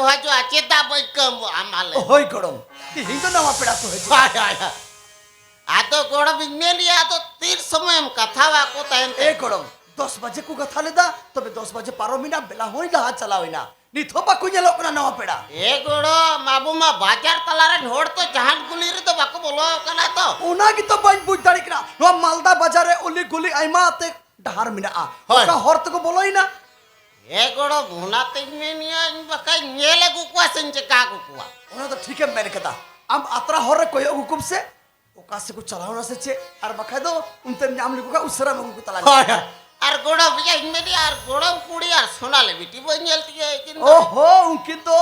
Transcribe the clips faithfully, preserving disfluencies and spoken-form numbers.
ᱦᱤᱡᱩᱜᱼᱟ, ᱪᱮᱫᱟᱜ ᱵᱟᱹᱧ ᱠᱟᱹᱢᱚᱜᱼᱟ, ᱢᱟ ᱞᱟᱹᱭ ᱢᱮ᱾ ᱦᱳᱭ ᱜᱚᱲᱚᱢ, ᱛᱤᱦᱤᱧ ᱫᱚ ᱱᱟᱣᱟ ᱯᱮᱲᱟ ᱠᱚ ᱦᱤᱡᱩᱜᱼᱟ᱾ ᱦᱳᱭ, ᱦᱳᱭ, ᱦᱳᱭ᱾ ᱟᱫᱚ ᱜᱚᱲᱚᱢ ᱤᱧ ᱢᱮᱱᱮᱜᱼᱟ, ᱟᱫᱚ ᱛᱤᱱ ᱥᱚᱢᱚᱭᱮᱢ ᱠᱟᱛᱷᱟᱣᱟ ᱠᱚ ᱛᱟᱦᱮᱱ ᱛᱮ? ᱮ ᱜᱚᱲᱚᱢ, ᱫᱚᱥ ᱵᱟᱡᱮ ᱠᱚ ᱠᱟᱛᱷᱟ ᱞᱮᱫᱟ, ᱛᱚᱵᱮ ᱫᱚᱥ ᱵᱟᱡᱮ ᱯᱟᱨᱚᱢᱮᱱᱟ, ᱵᱮᱞᱟ ᱦᱚᱸᱭ ᱞᱟᱦᱟ ᱪᱟᱞᱟᱣᱮᱱᱟ, ᱱᱤᱛ ᱦᱚᱸ ᱵᱟᱠᱚ ᱧᱮᱞᱚᱜ ᱠᱟᱱᱟ ᱱᱟᱣᱟ ᱯᱮᱲᱟ᱾ ᱮ ᱜᱚᱲᱚᱢ, ᱟᱵᱚ ᱢᱟ ᱵᱟᱡᱟᱨ ᱛᱟᱞᱟ ᱨᱮᱱ ᱦᱚᱲ ᱛᱚ ᱡᱟᱦᱟᱱ ᱜᱩᱞᱤ ᱨᱮᱫᱚ ᱵᱟᱠᱚ ᱵᱚᱞᱚ ᱟᱠᱟᱱᱟ ᱛᱚ᱾ ᱚᱱᱟ ᱜᱮᱛᱚ ᱵᱟᱹᱧ ᱵᱩᱡᱽ ᱫᱟᱲᱮᱭᱟᱜ ᱠᱟᱱᱟ, ᱱᱚᱣᱟ ᱢᱟᱞᱫᱟ ᱵᱟᱡᱟᱨ ᱨᱮ ᱩᱞᱤ ᱜᱩᱞᱤ ᱟᱭᱢᱟ ᱛᱮ ᱰᱟᱦᱟᱨ ᱢᱮᱱᱟᱜᱼᱟ, ᱦᱳᱭ᱾ ᱚᱠᱟ ᱦᱚᱨ ᱛᱮᱠᱚ ᱵᱚᱞᱚᱭᱮᱱᱟ? ᱮ ᱜᱚᱲᱚᱢ, ᱚᱱᱟᱛᱤᱧ ᱢᱮᱱᱮᱜᱼᱟ, ᱤᱧ ᱵᱟᱠᱷᱟᱡ ᱧᱮᱞ ᱟᱹᱜᱩ ᱠᱚᱣᱟ ᱥᱮᱧ ᱪᱮᱠᱟ ᱟᱹᱜᱩ ᱠᱚᱣᱟ᱾ ᱚᱱᱟ ᱫᱚ ᱴᱷᱤᱠᱮᱢ ᱢᱮᱱ ᱠᱟᱫᱟ᱾ ᱟᱢ ᱟᱛᱨᱟ ᱦᱚᱨ ᱨᱮ ᱠᱚᱭᱚᱜ ᱟᱹᱜᱩ ᱠᱚᱢ ᱥᱮ, ᱚᱠᱟ ᱥᱮᱫ ᱠᱚ ᱪᱟᱞᱟᱣ ᱮᱱᱟ ᱥᱮ ᱪᱮᱫ, ᱟᱨ ᱵᱟᱠᱷᱟᱡ ᱫᱚ ᱚᱱᱛᱮᱢ ᱧᱟᱢ ᱞᱮᱠᱚ ᱠᱷᱟᱡ ᱩᱥᱟᱹᱨᱟᱢ ᱟᱹᱜᱩ ᱠᱚ ᱛᱟᱞᱟᱝ᱾ ᱦᱳᱭ, ᱦᱳᱭ᱾ ᱟᱨ ᱜᱚᱲᱚᱢ, ᱤᱭᱟᱹᱧ ᱢᱮᱱᱮᱜᱼᱟ, ᱟᱨ ᱜᱚᱲᱚᱢ ᱠᱩᱲᱤ ᱟᱨ ᱥᱳᱱᱟᱞᱤ ᱵᱤᱴᱤ ᱵᱟᱹᱧ ᱧᱮᱞ ᱛᱤᱭᱟᱹᱜ ᱮᱫ ᱠᱤᱱ ᱫᱚ᱾ ᱚᱦᱚ, ᱩᱱᱠᱤᱱ ᱫᱚ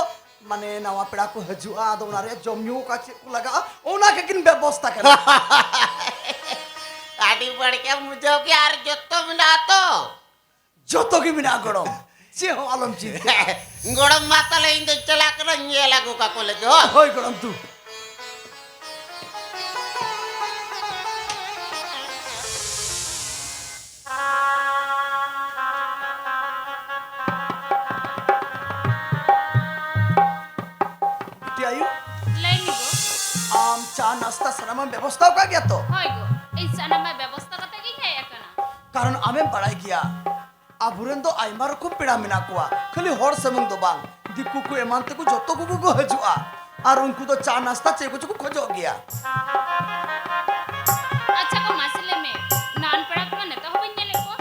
ᱢᱟᱱᱮ ᱱᱟᱣᱟ ᱯᱮᱲᱟ ᱠᱚ ᱦᱤᱡᱩᱜᱼᱟ, ᱟᱫᱚ ᱚᱱᱟ ᱨᱮᱭᱟᱜ ᱡᱚᱢ ᱧᱩ ᱚᱠᱟ ᱪᱮᱫ ᱠᱚ ᱞᱟᱜᱟᱜᱼᱟ, ᱚᱱᱟ ᱜᱮᱠᱤᱱ ᱵᱮᱵᱚᱥᱛᱟ ᱠᱟᱱᱟ᱾ ᱟᱹᱰᱤ ᱵᱟᱹᱲᱤᱡ ᱮᱢ ᱵᱩᱡᱷᱟᱹᱣ ᱠᱮᱜᱼᱟ, ᱟᱨ ᱡᱚᱛᱚ ᱢᱮᱱᱟᱜᱼᱟ ᱛᱚ? ᱡᱚᱛᱚ ᱜᱮ ᱢᱮᱱᱟᱜᱼᱟ ᱜᱚᱲᱚᱢ, ᱪᱮᱫ ᱦᱚᱸ ᱟᱞᱚᱢ ᱪᱤᱱᱛᱟᱹᱜᱼᱟ᱾ ᱜᱚᱲᱚᱢ, ᱢᱟ ᱛᱟᱦᱞᱮ ᱤᱧ ᱫᱚᱧ ᱪᱟᱞᱟᱜ ᱠᱟᱱᱟ, ᱧᱮᱞ ᱟᱹᱜᱩ ᱠᱟᱠᱚ ᱞᱮᱜᱮ, ᱦᱳ᱾ ᱦᱳᱭ ᱜᱚᱲᱚᱢ, ᱛᱩ᱾ ᱵᱤᱴᱤ ᱟᱭᱩ, ᱞᱟᱹᱭ ᱢᱮ ᱜᱚ᱾ ᱟᱢ ᱪᱟ ᱱᱟᱥᱛᱟ ᱥᱟᱱᱟᱢᱮᱢ ᱵᱮᱵᱚᱥᱛᱷᱟ ᱟᱠᱟᱫ ᱜᱮᱭᱟ ᱛᱚ? ᱦᱳᱭ ᱜᱚ, ᱤᱧ ᱥᱟᱱᱟᱢᱟᱜ ᱵᱮᱵᱚᱥᱛᱷᱟ ᱠᱟᱛᱮ ᱜᱤᱧ ᱦᱮᱡ ᱟᱠᱟᱱᱟ᱾ ᱠᱟᱨᱚᱱ ᱟᱢᱮᱢ ᱵᱟᱲᱟᱭ ᱜᱮᱭᱟ, ᱟᱵᱚᱨᱮᱱ ᱫᱚ ᱟᱭᱢᱟ ᱨᱚᱠᱚᱢ ᱯᱮᱲᱟ ᱢᱮᱱᱟᱜ ᱠᱚᱣᱟ, ᱠᱷᱟᱹᱞᱤ ᱦᱚᱲ ᱥᱩᱢᱩᱝ ᱫᱚ ᱵᱟᱝ, ᱫᱤᱠᱩ ᱠᱚ ᱮᱢᱟᱱ ᱛᱮᱠᱚ ᱡᱚᱛᱚ ᱠᱚᱜᱮ ᱠᱚ ᱦᱤᱡᱩᱜᱼᱟ᱾ ᱟᱨ ᱩᱱᱠᱩ ᱫᱚ ᱪᱟ ᱱᱟᱥᱛᱟ ᱪᱮᱫ ᱠᱚᱪᱚ ᱠᱚ ᱠᱷᱚᱡᱚᱜ ᱜᱮᱭᱟ᱾ ᱟᱪᱪᱷᱟ ᱜᱚ, ᱢᱟᱥᱮ ᱞᱟᱹᱭ ᱢᱮ, ᱱᱟᱣᱟᱱ ᱯᱮᱲᱟ ᱠᱚᱢᱟ ᱱᱤᱛᱚᱜ ᱦᱚᱸ ᱵᱟᱹᱧ ᱧᱮᱞᱮᱫ ᱠᱚᱣᱟ᱾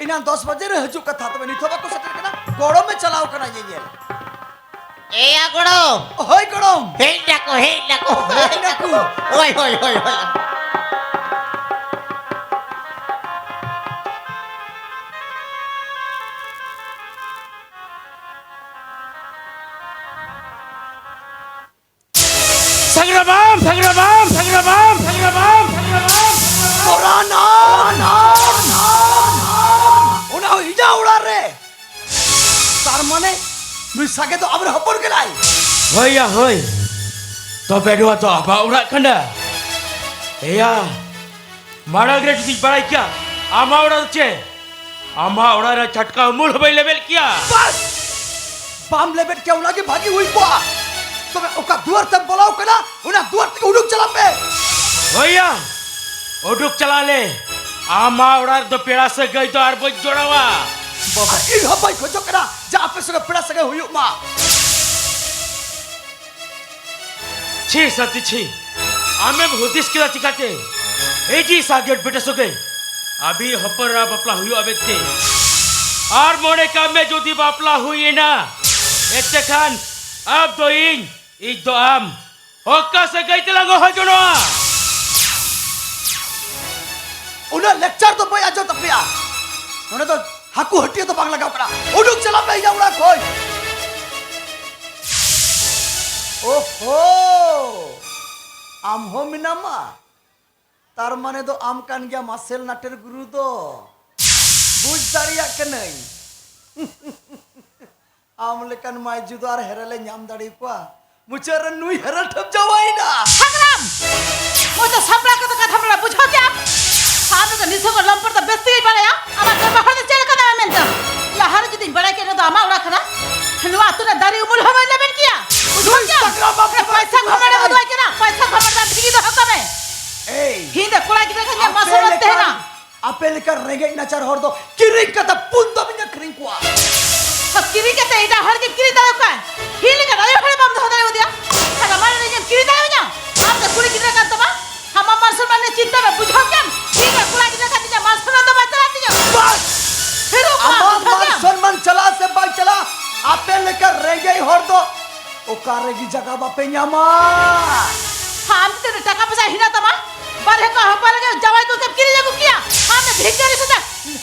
ᱮᱱᱟᱝ ᱫᱚᱥ ᱵᱟᱡᱮ ᱨᱮ ᱦᱤᱡᱩᱜ ᱠᱟᱛᱷᱟ, ᱛᱚᱵᱮ ᱱᱤᱛ ᱦᱚᱸ ᱵᱟᱠᱚ ᱥᱮᱴᱮᱨ ᱠᱟᱱᱟ᱾ ᱜᱚᱲᱚᱢᱮ ᱪᱟᱞᱟᱣ ᱠᱟᱱᱟ ᱧᱮᱧᱮᱞ᱾ ᱮᱭᱟ ᱜᱚᱲᱚᱢ᱾ ᱦᱳᱭ ᱜᱚᱲᱚᱢ᱾ ᱦᱮᱡ ᱱᱟᱠᱚ, ᱦᱮᱡ ᱱᱟᱠᱚ᱾ ᱦᱮᱡ ᱱᱟᱠᱚ᱾ ᱦᱳᱭ, ᱦᱳᱭ, ᱦᱳᱭ, ᱦᱳᱭ᱾ ᱥᱟᱸᱜᱽᱨᱟᱵᱟᱢ, ᱥᱟᱸᱜᱽᱨᱟᱵᱟᱢ, ᱥᱟᱸᱜᱽᱨᱟᱵᱟᱢ, ᱥᱟᱸᱜᱽᱨᱟᱵᱟᱢ, ᱥᱟᱸᱜᱽᱨᱟᱵᱟᱢ᱾ ᱯᱚᱨᱟᱱᱟ, ᱱᱟ, ᱱᱟ, ᱱᱟ, ᱱᱟ᱾ ᱚᱱᱟ ᱦᱚᱸ ᱤᱧᱟᱹᱜ ᱚᱲᱟᱜ ᱨᱮ᱾ ᱛᱟᱨ ᱢᱟᱱᱮ ᱱᱩᱭ ᱥᱟᱜᱮ ᱫᱚ ᱟᱵᱚᱨᱮᱱ ᱦᱚᱯᱚᱱ ᱠᱟᱱᱟᱭ᱾ ᱦᱳᱭ ᱭᱟ, ᱦᱳᱭ᱾ ᱛᱚᱵᱮ ᱱᱚᱣᱟ ᱫᱚ ᱟᱢᱟᱜ ᱚᱲᱟᱜ ᱠᱟᱱᱟ᱾ ᱮᱭᱟ, ᱢᱟᱲᱟᱝ ᱨᱮ ᱡᱩᱫᱤᱧ ᱵᱟᱲᱟᱭ ᱠᱮᱭᱟ, ᱟᱢᱟᱜ ᱚᱲᱟᱜ ᱫᱚ ᱪᱮᱫ? ᱟᱢᱟᱜ ᱚᱲᱟᱜ ᱨᱮ ᱪᱷᱟᱴᱠᱟ ᱩᱢᱩᱞ ᱦᱚᱸ ᱵᱟᱹᱧ ᱞᱮᱵᱮᱫ ᱠᱮᱭᱟ᱾ ᱵᱟᱥ! ᱵᱟᱢ ᱞᱮᱵᱮᱫ ᱠᱮᱭᱟ, ᱚᱱᱟᱜᱮ ᱵᱷᱟᱹᱜᱤ ᱦᱩᱭ ᱠᱚᱜᱼᱟ᱾ ᱛᱚᱵᱮ ᱚᱠᱟ ᱫᱩᱣᱟᱹᱨ ᱛᱮᱢ ᱵᱚᱞᱚ ᱠᱟᱱᱟ, ᱚᱱᱟ ᱫᱩᱣᱟᱹᱨ ᱛᱮᱜᱮ ᱩᱰᱩᱠ ᱪᱟᱞᱟᱜ ᱢᱮ᱾ ᱦᱳᱭ ᱭᱟ, ᱩᱰᱩᱠ ᱪᱟᱞᱟᱜ ᱞᱮ᱾ ᱟᱢᱟᱜ ᱚᱲᱟᱜ ᱨᱮᱫᱚ ᱯᱮᱲᱟ ᱥᱟᱹᱜᱟᱹᱭ ᱫᱚ ᱟᱨ ᱵᱟᱹᱧ ᱡᱚᱲᱟᱣᱟ᱾ ᱵᱟᱵᱟ, ᱤᱧ ᱦᱚᱸ ᱵᱟᱹᱧ ᱠᱷᱚᱡᱚᱜ ᱠᱟᱱᱟ ᱡᱮ ᱟᱯᱮ ᱥᱚᱸᱜᱮ ᱯᱮᱲᱟ ᱥᱟᱹᱜᱟᱹᱭ ᱦᱩᱭᱩᱜ ᱢᱟ᱾ ᱪᱷᱤ ᱥᱟᱛᱤ ᱪᱷᱤ, ᱟᱢᱮᱢ ᱦᱩᱫᱤᱥ ᱠᱮᱫᱟ ᱪᱤᱠᱟᱛᱮ? ᱮᱭ ᱡᱤ ᱥᱟᱜᱮᱱ ᱵᱮᱴᱟ ᱥᱚᱸᱜᱮ ᱟᱵᱤ ᱦᱚᱯᱚᱱ ᱨᱟ ᱵᱟᱯᱞᱟ ᱦᱩᱭᱩᱜᱼᱟ ᱢᱮᱱᱛᱮ᱾ ᱟᱨ ᱢᱚᱱᱮ ᱠᱟᱜ ᱢᱮ, ᱡᱩᱫᱤ ᱵᱟᱯᱞᱟ ᱦᱩᱭ ᱮᱱᱟ, ᱮᱱᱛᱮ ᱠᱷᱟᱱ ᱟᱢ ᱫᱚ ᱤᱧ, ᱤᱧ ᱫᱚ ᱟᱢ, ᱚᱠᱟ ᱥᱟᱹᱜᱟᱹᱭ ᱛᱮᱞᱟᱝ ᱦᱚᱦᱚ ᱡᱚᱱᱚᱜᱼᱟ? ᱩᱱᱟᱹᱜ ᱞᱮᱠᱪᱟᱨ ᱫᱚ ᱵᱟᱹᱧ ᱟᱸᱡᱚᱢ ᱛᱟᱯᱮᱭᱟ᱾ ᱱᱚᱰᱮ ᱫᱚ ᱦᱟᱹᱠᱩ ᱦᱟᱹᱴᱤᱭᱟᱹ ᱫᱚ ᱵᱟᱝ ᱞᱟᱜᱟᱣ ᱠᱟᱱᱟ᱾ ᱩᱰᱩᱠ ᱪᱟᱞᱟᱜ ᱢᱮ ᱤᱧᱟᱹᱜ ᱚᱲᱟᱜ ᱠᱷᱚᱱ᱾ ᱳᱦᱳ, ᱟᱢ ᱦᱚᱸ ᱢᱮᱱᱟᱢᱟ? ᱛᱟᱨ ᱢᱟᱱᱮ ᱫᱚ ᱟᱢ ᱠᱟᱱ ᱜᱮᱭᱟ ᱢᱟᱨᱥᱮᱞ ᱱᱟᱴᱮᱨ ᱜᱩᱨᱩ ᱫᱚ᱾ ᱵᱩᱡᱽ ᱫᱟᱲᱮᱭᱟᱜ ᱠᱟᱹᱱᱟᱹᱧ᱾ ᱟᱢ ᱞᱮᱠᱟᱱ ᱢᱟᱭ ᱡᱩᱫᱤ ᱟᱨ ᱦᱮᱨᱮᱞ ᱮ ᱧᱟᱢ ᱫᱟᱲᱮ ᱠᱚᱣᱟ, ᱢᱩᱪᱟᱹᱫ ᱨᱮ ᱱᱩᱭ ᱦᱮᱨᱮᱞ ᱴᱷᱮᱱ ᱡᱟᱶᱟᱭᱮᱱᱟ᱾ ᱥᱟᱜᱨᱟᱢ! ᱢᱚᱡᱽ ᱛᱮ ᱥᱟᱯᱲᱟᱣ ᱠᱟᱛᱮ ᱠᱟᱛᱷᱟᱢ ᱨᱚᱲᱟ, ᱵᱩᱡᱷᱟᱹᱣ ᱠᱮᱜᱼᱟᱢ? ᱟᱢ ᱫᱚ ᱱᱤᱥᱟᱹ ᱠᱚ ᱞᱚᱢᱯᱚᱴ ᱫᱚ ᱵᱮᱥ ᱛᱮᱜᱮᱧ ᱵᱟᱲᱟᱭᱟ᱾ ᱟᱢᱟᱜ ᱵᱮᱵᱚᱦᱟᱨ ᱫᱚ ᱪᱮᱫ ᱞᱮᱠᱟᱱᱟ ᱢᱮᱱᱛᱮ? ᱞᱟᱦᱟ ᱨᱮ ᱡᱩᱫᱤᱧ ᱵᱟᱲᱟᱭ ᱠᱮᱫ, ᱱᱚᱣᱟ ᱫᱚ ᱟᱢᱟᱜ ᱚᱲᱟᱜ ᱠᱟᱱᱟ᱾ ᱱᱚᱣᱟ ᱟᱹᱛᱩ ᱨᱮ ᱫᱟᱨᱮ ᱩᱢᱩᱞ ᱦᱚᱸ ᱵᱟᱹᱧ ᱞᱮᱵᱮᱫ ᱠᱮᱭᱟ᱾ ᱵᱩᱡᱷᱟᱹᱣ ᱱᱩᱭ ᱠᱮᱜᱼᱟᱢ? ᱥᱟᱜᱨᱟᱢ ᱵᱟᱢ ᱮ, ᱯᱟᱭᱥᱟ ᱠᱷᱚᱢᱚᱲ ᱨᱮ ᱫᱚ ᱟᱭ ᱠᱟᱱᱟ, ᱯᱟᱭᱥᱟ ᱠᱷᱚᱢᱚᱲ ᱨᱮ ᱴᱷᱤᱠ ᱫᱚᱦᱚ ᱠᱟᱜ ᱢᱮ᱾ ᱮᱭ, ᱤᱧ ᱫᱚ ᱠᱚᱲᱟ ᱜᱤᱫᱽᱨᱟᱹ ᱠᱟᱱ ᱜᱮᱭᱟ, ᱟᱯᱮ ᱢᱟᱥᱩᱢ ᱞᱮᱠᱟᱱ ᱛᱟᱦᱮᱱᱟ᱾ ᱟᱯᱮ ᱞᱮᱠᱟ ᱨᱮᱸᱜᱮᱡ ᱱᱟᱪᱟᱨ ᱦᱚᱲ ᱫᱚ ᱠᱤᱨᱤᱧ ᱠᱟᱛᱮ ᱯᱩᱱ ᱫᱚᱢ ᱤᱧ ᱟᱹᱠᱷᱨᱤᱧ ᱠᱚᱣᱟ᱾ ᱦᱚ, ᱠᱤᱨᱤᱧ ᱠᱟᱛᱮ ᱮᱴᱟᱜ ᱦᱚᱲ ᱜᱮ ᱠᱤᱨᱤᱧ ᱫᱟᱲᱮᱭᱟᱜ ᱠᱟᱱ᱾ ᱤᱧ ᱞᱮᱠᱟ ᱨᱟᱡᱟ ᱦᱚᱲ ᱵᱟᱢ ᱫᱚᱦᱚ ᱫᱟᱲᱮᱭᱟᱫᱮᱭᱟ᱾ ᱟᱨ ᱟᱢᱟᱜ ᱨᱮᱸᱜᱮᱡ ᱮᱢ ᱠᱤᱨᱤᱧ ᱫᱟᱲᱮᱭᱟᱹᱧᱟ? ᱟᱢ ᱫᱚ ᱠᱩᱲᱤ ᱜᱤᱫᱽᱨᱟᱹ ᱠᱟᱱ ᱛᱟᱢᱟ᱾ ᱟᱢᱟᱜ ᱢᱟᱱ ᱥᱚᱱᱢᱟᱱ ᱨᱮ ᱪᱤᱱᱛᱟᱹ ᱢᱮ, ᱵᱩᱡᱷᱟᱹᱣ ᱠᱮᱫᱟᱢ? ᱤᱧ ᱫᱚ ᱠᱚᱲᱟ ᱜᱤᱫᱽᱨᱟᱹ ᱠᱟᱱ ᱛᱤᱧᱟ, ᱢᱟᱱ ᱥᱚᱱᱢᱟᱱ ᱫᱚ ᱵᱟᱭ ᱪᱟᱞᱟᱜ ᱛᱤᱧᱟ᱾ ᱵᱟᱥ! ᱯᱷᱤᱨ ᱚᱠᱟ ᱟᱢᱟᱜ ᱵᱩᱡᱷᱟᱹᱣ ᱢᱟᱱ ᱠᱮᱫᱟᱢ? ᱥᱚᱱᱢᱟᱱ ᱪᱟᱞᱟᱜ ᱥᱮ ᱵᱟᱭ ᱪᱟᱞᱟᱜ, ᱟᱯᱮ ᱞᱮᱠᱟ ᱨᱮᱸᱜᱮᱡ ᱦᱚᱲ ᱫᱚ ᱚᱠᱟ ᱨᱮᱜᱮ ᱡᱟᱭᱜᱟ ᱵᱟᱯᱮ ᱧᱟᱢᱟ᱾ ᱟᱢ ᱡᱩᱫᱤ ᱴᱟᱠᱟ ᱯᱚᱭᱥᱟ ᱦᱮᱱᱟᱜ ᱛᱟᱢᱟ, ᱵᱟᱨᱦᱮ ᱠᱚ ᱦᱚᱯᱚᱱ ᱞᱟᱹᱜᱤᱫ ᱡᱟᱶᱟᱭ ᱠᱚ ᱠᱤᱨᱤᱧ ᱟᱹᱜᱩ ᱠᱮᱭᱟ᱾ ᱟᱢ ᱫᱚ ᱵᱷᱤᱠᱟᱨᱤ ᱥᱟᱛᱮ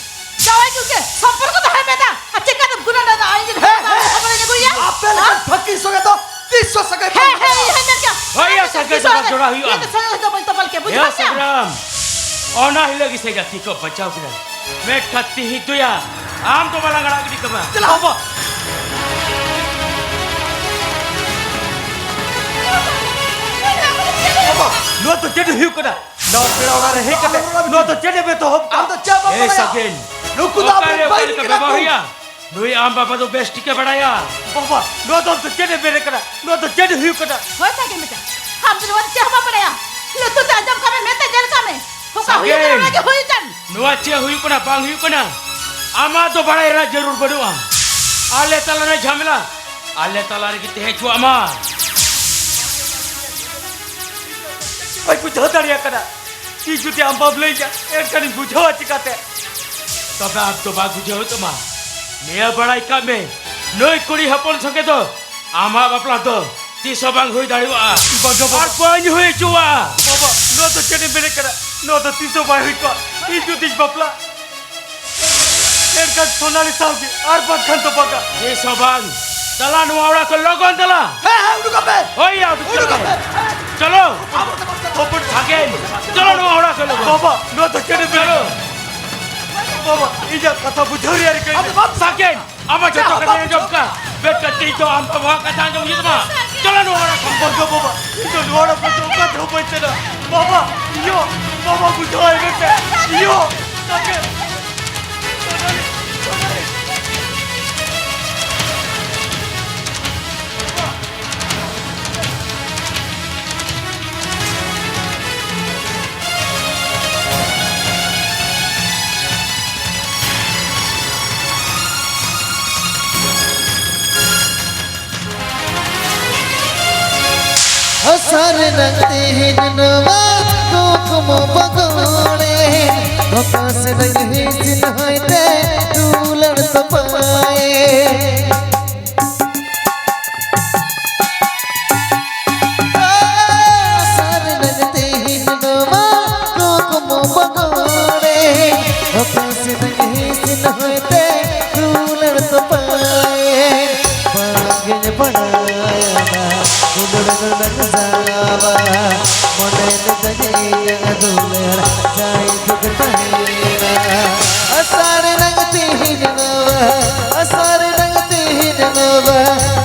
ᱡᱟᱶᱟᱭ ᱠᱚᱜᱮ ᱥᱚᱢᱯᱚᱨᱠᱚ ᱫᱚᱦᱚᱭ ᱢᱮ ᱫᱟ᱾ ᱟᱨ ᱪᱮᱠᱟᱛᱮᱢ ᱜᱩᱱᱟᱹᱱ ᱮᱫᱟ? ᱟᱭ ᱡᱩᱫᱤ ᱦᱮᱸ, ᱦᱮᱸ᱾ ᱦᱚᱯᱚᱱ ᱞᱟᱹᱜᱤᱫ ᱟᱹᱜᱩᱭᱟ? ᱟᱯᱮ ᱞᱮᱠᱟᱱ ᱦᱮᱸ? ᱯᱷᱟᱹᱠᱤᱨ ᱥᱚᱸᱜᱮ ᱫᱚ ᱛᱤᱥ ᱦᱚᱸ ᱥᱟᱹᱜᱟᱹᱭ ᱦᱮᱸ, ᱵᱟᱝ ᱦᱮᱸ, ᱦᱩᱭᱩᱜᱼᱟ᱾ ᱤᱧ ᱦᱚᱧ ᱢᱮᱱ ᱠᱮᱭᱟ᱾ ᱦᱳᱭ ᱭᱟ, ᱥᱟᱹᱜᱟᱹᱭ ᱛᱤᱥ ᱦᱚᱸ ᱡᱚᱜᱟᱣ ᱡᱚᱲᱟᱣ ᱦᱩᱭᱩᱜᱼᱟ᱾ ᱤᱧ ᱫᱚ ᱥᱟᱹᱜᱟᱹᱭ ᱫᱚ ᱵᱟᱹᱧ ᱛᱚᱯᱚᱞ ᱠᱮᱭᱟ, ᱵᱩᱡᱷᱟᱹᱣ ᱭᱟ ᱠᱮᱫᱟᱢ? ᱥᱟᱜᱨᱟᱢ, ᱚᱱᱟ ᱦᱤᱞᱳᱜ ᱜᱮ ᱥᱮ ᱜᱟᱛᱮ ᱠᱚ ᱵᱟᱧᱪᱟᱣ ᱠᱮᱫᱟ᱾ ᱢᱮᱫ ᱠᱷᱟᱹᱛᱤ ᱦᱤᱛᱩᱭᱟ, ᱟᱢ ᱫᱚ ᱵᱟᱞᱟᱝ ᱟᱲᱟᱜ ᱜᱤᱰᱤ ᱠᱟᱢᱟ᱾ ᱪᱟᱞᱟᱜ᱾ ᱵᱟᱵᱟ! ᱵᱟᱵᱟ, ᱱᱚᱣᱟ ᱫᱚ ᱪᱮᱫ ᱦᱩᱭᱩᱜ ᱠᱟᱱᱟ? ᱱᱚᱣᱟ ᱯᱮᱲᱟ ᱚᱲᱟᱜ ᱨᱮ ᱦᱮᱡ ᱠᱟᱛᱮ ᱱᱚᱣᱟ ᱫᱚ ᱪᱮᱫ ᱮᱢ ᱮᱛᱚᱦᱚᱵ ᱠᱟᱜᱼᱟ? ᱟᱢ ᱫᱚ ᱪᱮᱫ ᱵᱟᱢ ᱮᱭ ᱵᱟᱲᱟᱭᱟ? ᱥᱟᱜᱮᱱ, ᱱᱩᱠᱩ ᱫᱚ ᱚᱠᱟᱨᱮ ᱟᱵᱚᱨᱮᱱ ᱚᱠᱟ ᱵᱟᱹᱭᱨᱤ ᱞᱮᱠᱟ ᱠᱟᱱᱟ ᱵᱮᱵᱚᱦᱟᱨ ᱠᱚ᱾ ᱦᱩᱭᱩᱜᱼᱟ? ᱱᱩᱭ ᱟᱢ ᱵᱟᱵᱟ ᱫᱚ ᱵᱮᱥ ᱴᱷᱤᱠᱮ ᱵᱟᱲᱟᱭᱟ᱾ ᱵᱟᱵᱟ, ᱱᱚᱣᱟ ᱫᱚ ᱪᱮᱫ ᱮ ᱢᱮᱱᱮᱫ ᱠᱟᱱᱟ? ᱱᱚᱣᱟ ᱫᱚ ᱪᱮᱫ ᱦᱩᱭᱩᱜ ᱠᱟᱱᱟ? ᱦᱳᱭ, ᱥᱟᱜᱮᱱ ᱵᱮᱴᱟ, ᱟᱢ ᱫᱚ ᱱᱚᱣᱟ ᱫᱚ ᱪᱮᱫ ᱦᱚᱸ ᱵᱟᱢ ᱵᱟᱲᱟᱭᱟ᱾ ᱞᱩᱛᱩᱨ ᱛᱮ ᱟᱸᱡᱚᱢ ᱠᱟᱜ ᱢᱮ, ᱢᱮᱫ ᱛᱮ ᱧᱮᱞ ᱠᱟᱜ ᱢᱮ᱾ ᱚᱠᱟ ᱦᱩᱭᱩᱜ ᱠᱟᱱᱟ, ᱥᱟᱜᱮᱱ᱾ ᱚᱱᱟ ᱜᱮ ᱦᱩᱭ ᱠᱟᱱ᱾ ᱱᱚᱣᱟ ᱪᱮᱫ ᱦᱩᱭᱩᱜ ᱠᱟᱱᱟ, ᱵᱟᱝ ᱦᱩᱭᱩᱜ ᱠᱟᱱᱟ, ᱟᱢᱟᱜ ᱫᱚ ᱵᱟᱲᱟᱭ ᱨᱮᱱᱟᱜ ᱡᱟᱹᱨᱩᱲ ᱵᱟᱹᱱᱩᱜᱼᱟ᱾ ᱟᱞᱮ ᱛᱟᱞᱟᱨᱮ ᱡᱷᱟᱢᱮᱞᱟ ᱟᱞᱮ ᱛᱟᱞᱟ ᱨᱮᱜᱮ ᱛᱟᱦᱮᱸ ᱦᱚᱪᱚᱣᱟᱜ ᱢᱟ᱾ ᱵᱟᱹᱧ ᱵᱩᱡᱷᱟᱹᱣ ᱫᱟᱲᱮᱭᱟᱜ ᱠᱟᱱᱟ᱾ ᱤᱧ ᱡᱩᱫᱤ ᱟᱢ ᱵᱟᱢ ᱞᱟᱹᱭ ᱤᱧᱟ, ᱮᱱᱠᱷᱟᱱᱤᱧ ᱵᱩᱡᱷᱟᱹᱣᱟ ᱪᱤᱠᱟᱹᱛᱮ? ᱛᱚᱵᱮ ᱟᱢ ᱫᱚ ᱵᱟᱝ ᱵᱩᱡᱷᱟᱹᱣ ᱦᱩᱭᱩᱜ ᱛᱟᱢᱟ᱾ ᱱᱤᱭᱟᱹ ᱵᱟᱲᱟᱭ ᱠᱟᱜ ᱢᱮ, ᱱᱩᱭ ᱠᱩᱲᱤ ᱦᱚᱯᱚᱱ ᱥᱚᱸᱜᱮ ᱫᱚ ᱟᱢᱟᱜ ᱵᱟᱯᱞᱟ ᱫᱚ ᱛᱤᱥ ᱦᱚᱸ ᱵᱟᱝ ᱦᱩᱭ ᱫᱟᱲᱮᱭᱟᱜᱼᱟ᱾ ᱵᱟᱝ ᱫᱚ ᱵᱟᱝ᱾ ᱟᱨ ᱵᱟᱹᱧ ᱦᱩᱭ ᱦᱚᱪᱚᱣᱟᱜᱼᱟ᱾ ᱵᱟᱵᱟ, ᱱᱚᱣᱟ ᱫᱚ ᱪᱮᱫ ᱮᱢ ᱢᱮᱱᱮᱫ ᱠᱟᱱᱟ? ᱱᱚᱣᱟ ᱫᱚ ᱛᱤᱥ ᱦᱚᱸ ᱵᱟᱭ ᱦᱩᱭ ᱠᱚᱜᱼᱟ᱾ ᱤᱧ ᱡᱩᱫᱤᱧ ᱵᱟᱯᱞᱟ, ᱮᱱᱠᱷᱟᱱ ᱥᱳᱱᱟᱞᱤ ᱥᱟᱶ ᱜᱮ, ᱟᱨ ᱵᱟᱝᱠᱷᱟᱱ ᱫᱚ ᱵᱟᱝᱟ᱾ ᱛᱤᱥ ᱦᱚᱸ ᱵᱟᱝ᱾ ᱪᱟᱞᱟᱜ ᱱᱚᱣᱟ ᱚᱲᱟᱜ ᱠᱷᱚᱱ, ᱞᱚᱜᱚᱱ ᱪᱟᱞᱟᱜ᱾ ᱦᱮᱸ, ᱦᱮᱸ, ᱩᱰᱩᱠᱚᱜ ᱯᱮ᱾ ᱦᱳᱭ, ᱭᱟ, ᱩᱰᱩᱠ ᱩᱰᱩᱠᱚᱜ ᱪᱟᱞᱟᱜ᱾ ᱯᱮ᱾ ᱪᱚᱞᱚ᱾ ᱦᱚᱯᱚᱱ ᱥᱟᱜᱮᱱ, ᱪᱚᱞᱚ ᱱᱚᱣᱟ ᱚᱲᱟᱜ ᱠᱷᱚᱱ ᱞᱚᱜᱚᱱ᱾ ᱵᱟᱵᱟ, ᱱᱚᱣᱟ ᱫᱚ ᱪᱮᱫ ᱮᱢ ᱪᱚᱞᱚ᱾ ᱢᱮᱱᱟ? ᱵᱟᱵᱟ, ᱤᱧᱟᱹᱜ ᱠᱟᱛᱷᱟ ᱵᱩᱡᱷᱟᱹᱣ ᱨᱮᱭᱟᱜ ᱨᱤᱠᱟᱹᱭ ᱢᱮ᱾ ᱟᱫᱚ ᱵᱟᱢ ᱥᱟᱜᱮᱱ, ᱟᱢᱟᱜ ᱡᱚᱛᱚ ᱪᱮᱫ ᱠᱟᱛᱷᱟ ᱦᱚᱸ ᱟᱸᱡᱚᱢ ᱠᱟᱜ᱾ ᱵᱮᱴᱟ, ᱛᱮᱦᱮᱧ ᱫᱚ ᱟᱢ ᱵᱟᱵᱟᱣᱟᱜ ᱠᱟᱛᱷᱟ ᱟᱸᱡᱚᱢ ᱦᱩᱭᱩᱜ ᱛᱟᱢᱟ᱾ ᱪᱚᱞᱚ ᱱᱚᱣᱟ ᱚᱲᱟᱜ ᱠᱷᱚᱱ᱾ ᱵᱟᱝᱟ ᱵᱟᱵᱟ, ᱤᱧ ᱫᱚ ᱱᱚᱣᱟ ᱚᱲᱟᱜ ᱠᱷᱚᱱ ᱚᱠᱟ ᱛᱮᱦᱚᱸ ᱵᱟᱹᱧ ᱪᱟᱞᱟᱜᱼᱟ᱾ ᱵᱟᱵᱟ, ᱤᱭᱳ, ᱵᱟᱵᱟ ᱵᱩᱡᱷᱟᱹᱣᱟᱭ ᱢᱮᱥᱮ᱾ ᱤᱭᱳ, ᱥᱟᱜᱮᱱ᱾ ᱟᱥᱟᱨ ᱱᱟᱝ ᱛᱮᱦᱮᱧ ᱱᱚᱣᱟ ᱠᱩᱠᱢᱩ ᱵᱟᱜᱟᱱ ᱨᱮ, ᱚᱠᱟ ᱥᱮᱫ ᱦᱤᱥᱤᱱ ᱦᱚᱭᱛᱮ ᱫᱩᱞᱟᱹᱲ ᱛᱚᱯᱟᱭ᱾ ᱟᱥᱟᱨ ᱱᱟᱝ ᱛᱮᱦᱮᱧ ᱱᱚᱣᱟ ᱠᱩᱠᱢᱩ ᱵᱟᱜᱟᱱ ᱨᱮ, ᱚᱠᱟ ᱥᱮᱫ ᱦᱤᱥᱤᱱ ᱦᱚᱭᱛᱮ ᱫᱩᱞᱟᱹᱲ ᱛᱚᱯᱟᱭ᱾ ᱵᱟᱝᱤᱧ ᱵᱟᱲᱟᱭᱟ ᱫᱩᱞᱟᱹᱲ ᱫᱚ ᱱᱟᱝ ᱡᱟᱞᱟᱣᱟ, ᱢᱚᱱᱮ ᱞᱮᱫᱟᱹᱧ ᱤᱧᱟᱹᱜ ᱫᱩᱞᱟᱹᱲ ᱡᱟᱭ ᱡᱩᱜᱽ ᱛᱟᱦᱮᱱᱟ᱾ ᱟᱥᱟᱨ ᱱᱟᱝ ᱛᱮᱦᱮᱧ ᱱᱚᱣᱟ, ᱟᱥᱟᱨ ᱱᱟᱝ ᱛᱮᱦᱮᱧ ᱱᱚᱣᱟ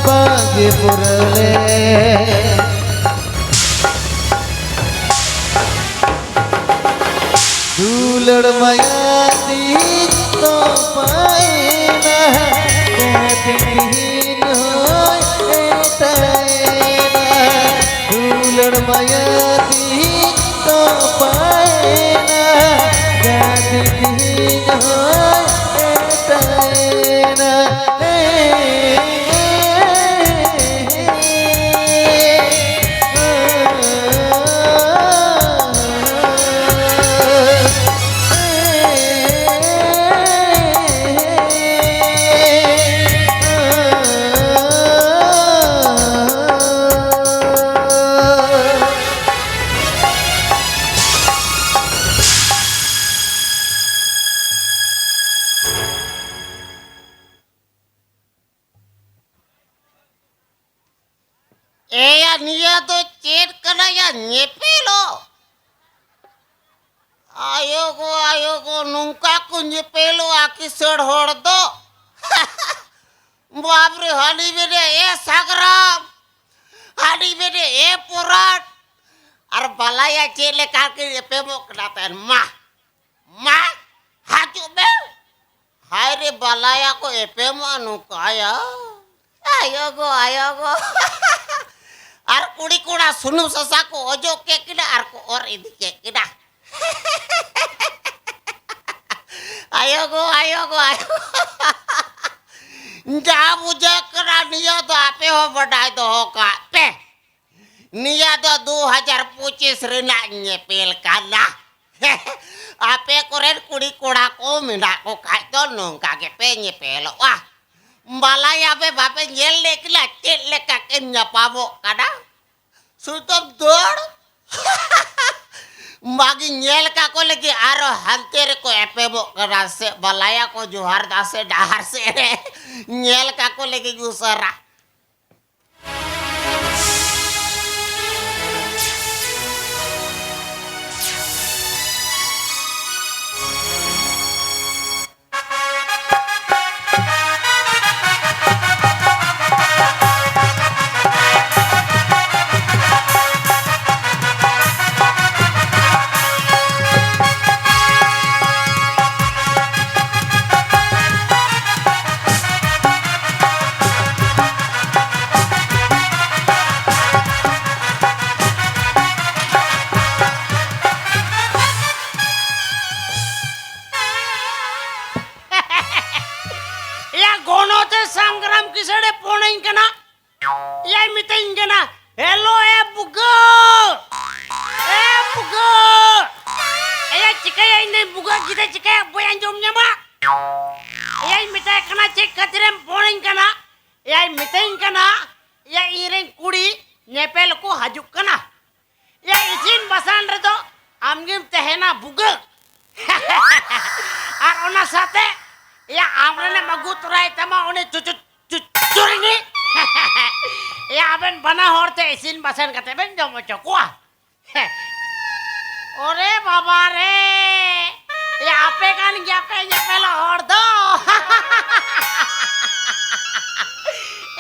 ᱵᱟᱝᱜᱮ ᱯᱩᱨᱟᱹᱣ ᱞᱮ᱾ ᱫᱩᱞᱟᱹᱲ ᱢᱟᱭᱟ ᱛᱤᱧ ᱛᱚᱯᱟᱭᱮᱱᱟ᱾ ᱢᱟᱭᱟ ᱛᱤᱦᱤᱧ ᱛᱚᱯᱟᱭᱮᱱᱟ, ᱜᱟᱛᱮ ᱛᱤᱦᱤᱧ ᱦᱚᱸᱭ ᱮᱴᱟᱭᱮᱱᱟ᱾ ᱮᱭᱟ, ᱱᱤᱭᱟᱹ ᱫᱚ ᱪᱮᱫ ᱠᱟᱱᱟ ᱭᱟ, ᱧᱮᱯᱮᱞᱚᱜ? ᱟᱭᱳ ᱜᱳ, ᱟᱭᱳ ᱜᱳ, ᱱᱚᱝᱠᱟ ᱠᱚ ᱧᱮᱯᱮᱞᱚᱜᱼᱟ ᱠᱤᱥᱟᱹᱬ ᱦᱚᱲ ᱫᱚ? ᱵᱟᱯ ᱨᱮ, ᱦᱟᱹᱱᱤ ᱢᱮᱱᱮ, "ᱮ ᱥᱟᱜᱽᱨᱟᱢ", ᱦᱟᱹᱱᱤ ᱢᱮᱱᱮ, "ᱮ ᱯᱚᱨᱟᱴ", ᱟᱨ ᱵᱟᱞᱟᱭᱟ ᱪᱮᱫ ᱞᱮᱠᱟ ᱠᱤᱱ ᱮᱯᱮᱢᱚᱜ ᱠᱟᱱᱟ ᱛᱟᱦᱮᱱ, ᱢᱟ᱾ ᱢᱟ, ᱦᱤᱡᱩᱜ ᱢᱮ᱾ ᱦᱟᱭ ᱨᱮ, ᱵᱟᱞᱟᱭᱟ ᱠᱚ ᱮᱯᱮᱢᱚᱜᱼᱟ ᱱᱚᱝᱠᱟᱭᱟ᱾ ᱟᱭᱳ ᱜᱳ, ᱟᱭᱳ ᱜᱳ᱾ ᱟᱨ ᱠᱩᱲᱤ ᱠᱚᱲᱟ ᱥᱩᱱᱩᱢ ᱥᱟᱥᱟ ᱠᱚ ᱚᱡᱚᱜ ᱠᱮᱫ ᱠᱤᱱᱟ ᱟᱨ ᱠᱚ ᱚᱨ ᱤᱫᱤ ᱠᱮᱫ ᱠᱤᱱᱟ᱾ ᱟᱭᱳ ᱜᱳ, ᱟᱭᱳ ᱜᱳ, ᱟᱭᱳ ᱜᱳ᱾ ᱡᱟ ᱵᱩᱡᱷᱟᱹᱜ ᱠᱟᱱᱟ, ᱱᱤᱭᱟᱹ ᱫᱚ ᱟᱯᱮ ᱦᱚᱸ ᱵᱟᱰᱟᱭ ᱫᱚᱦᱚ ᱠᱟᱜ ᱯᱮ᱾ ᱱᱤᱭᱟᱹ ᱫᱚ ᱫᱩ ᱦᱟᱡᱟᱨ ᱯᱚᱸᱪᱤᱥ ᱨᱮᱱᱟᱜ ᱧᱮᱯᱮᱞ ᱠᱟᱱᱟ᱾ ᱟᱯᱮ ᱠᱚᱨᱮᱱ ᱠᱩᱲᱤ ᱠᱚᱲᱟ ᱠᱚ ᱢᱮᱱᱟᱜ ᱠᱚ ᱠᱷᱟᱡ ᱫᱚ ᱱᱚᱝᱠᱟ ᱜᱮᱯᱮ ᱧᱮᱯᱮᱞᱚᱜᱼᱟ᱾ ᱵᱟᱞᱟᱭᱟ ᱯᱮ ᱵᱟᱯᱮ ᱧᱮᱞ ᱞᱮᱫ ᱠᱤᱱᱟ ᱪᱮᱫ ᱞᱮᱠᱟ ᱠᱤᱱ ᱧᱟᱯᱟᱢᱚᱜ ᱠᱟᱱᱟ? ᱥᱩᱛᱟᱹᱢ ᱫᱟᱹᱲ᱾ ᱢᱟᱜᱤᱧ ᱧᱮᱞ ᱠᱟᱜ ᱠᱚ ᱞᱟᱹᱜᱤᱫ ᱟᱨᱚ ᱦᱟᱱᱛᱮ ᱨᱮᱠᱚ ᱮᱯᱮᱢᱚᱜ ᱠᱟᱱᱟ ᱥᱮ ᱵᱟᱞᱟᱭᱟ ᱠᱚ ᱡᱚᱦᱟᱨ ᱫᱟ ᱥᱮ ᱰᱟᱦᱟᱨ ᱥᱮᱫ ᱨᱮ᱾ ᱧᱮᱞ ᱠᱟᱜ ᱠᱚ ᱞᱟᱹᱜᱤᱫ ᱩᱥᱟᱹᱨᱟ᱾ ᱮᱭᱟᱭ ᱢᱤᱛᱟᱹᱧ ᱠᱟᱱᱟ, "ᱦᱮᱞᱳ ᱮ ᱵᱩᱜᱟᱹ, ᱮ ᱵᱩᱜᱟᱹ!" ᱮᱭᱟ ᱪᱤᱠᱟᱹᱭᱟ, ᱤᱧ ᱫᱚᱧ ᱵᱩᱜᱟᱹᱜ ᱜᱤᱫᱟᱹ, ᱪᱤᱠᱟᱹᱭᱟ ᱵᱟᱹᱧ ᱟᱸᱡᱚᱢ ᱧᱟᱢᱟ? ᱮᱭᱟᱭ ᱢᱮᱛᱟᱭ ᱠᱟᱱᱟ, "ᱪᱮᱫ ᱠᱷᱟᱹᱛᱤᱨᱮᱢ ᱯᱷᱳᱱᱟᱹᱧ ᱠᱟᱱᱟ?" ᱮᱭᱟᱭ ᱢᱤᱛᱟᱹᱧ ᱠᱟᱱᱟ, ᱮᱭᱟ ᱤᱧᱨᱮᱱ ᱠᱩᱲᱤ ᱧᱮᱯᱮᱞ ᱠᱚ ᱦᱤᱡᱩᱜ ᱠᱟᱱᱟ᱾ ᱭᱟ, ᱤᱥᱤᱱ ᱵᱟᱥᱟᱝ ᱨᱮᱫᱚ ᱟᱢᱜᱮᱢ ᱛᱟᱦᱮᱱᱟ ᱵᱩᱜᱟᱹ᱾ ᱟᱨ ᱚᱱᱟ ᱥᱟᱶᱛᱮ, ᱭᱟ, ᱟᱢᱨᱮᱱᱮᱢ ᱟᱹᱜᱩ ᱛᱚᱨᱟᱭ ᱛᱟᱢᱟ ᱩᱱᱤ ᱪᱩ-, ᱪᱩ-, ᱪᱩ-, ᱪᱩᱨᱱᱤ᱾ ᱭᱟ, ᱟᱵᱮᱱ ᱵᱟᱱᱟ ᱦᱚᱲ ᱛᱮ ᱤᱥᱤᱱ ᱵᱟᱥᱟᱝ ᱠᱟᱛᱮ ᱵᱮᱱ ᱡᱚᱢ ᱦᱚᱪᱚ ᱠᱚᱣᱟ᱾ ᱚᱨᱮ ᱵᱟᱵᱟ ᱨᱮ! ᱭᱟ, ᱟᱯᱮ ᱠᱟᱱ ᱜᱮᱭᱟ ᱯᱮ ᱧᱮᱯᱮᱞᱚᱜ ᱦᱚᱲ ᱫᱚ᱾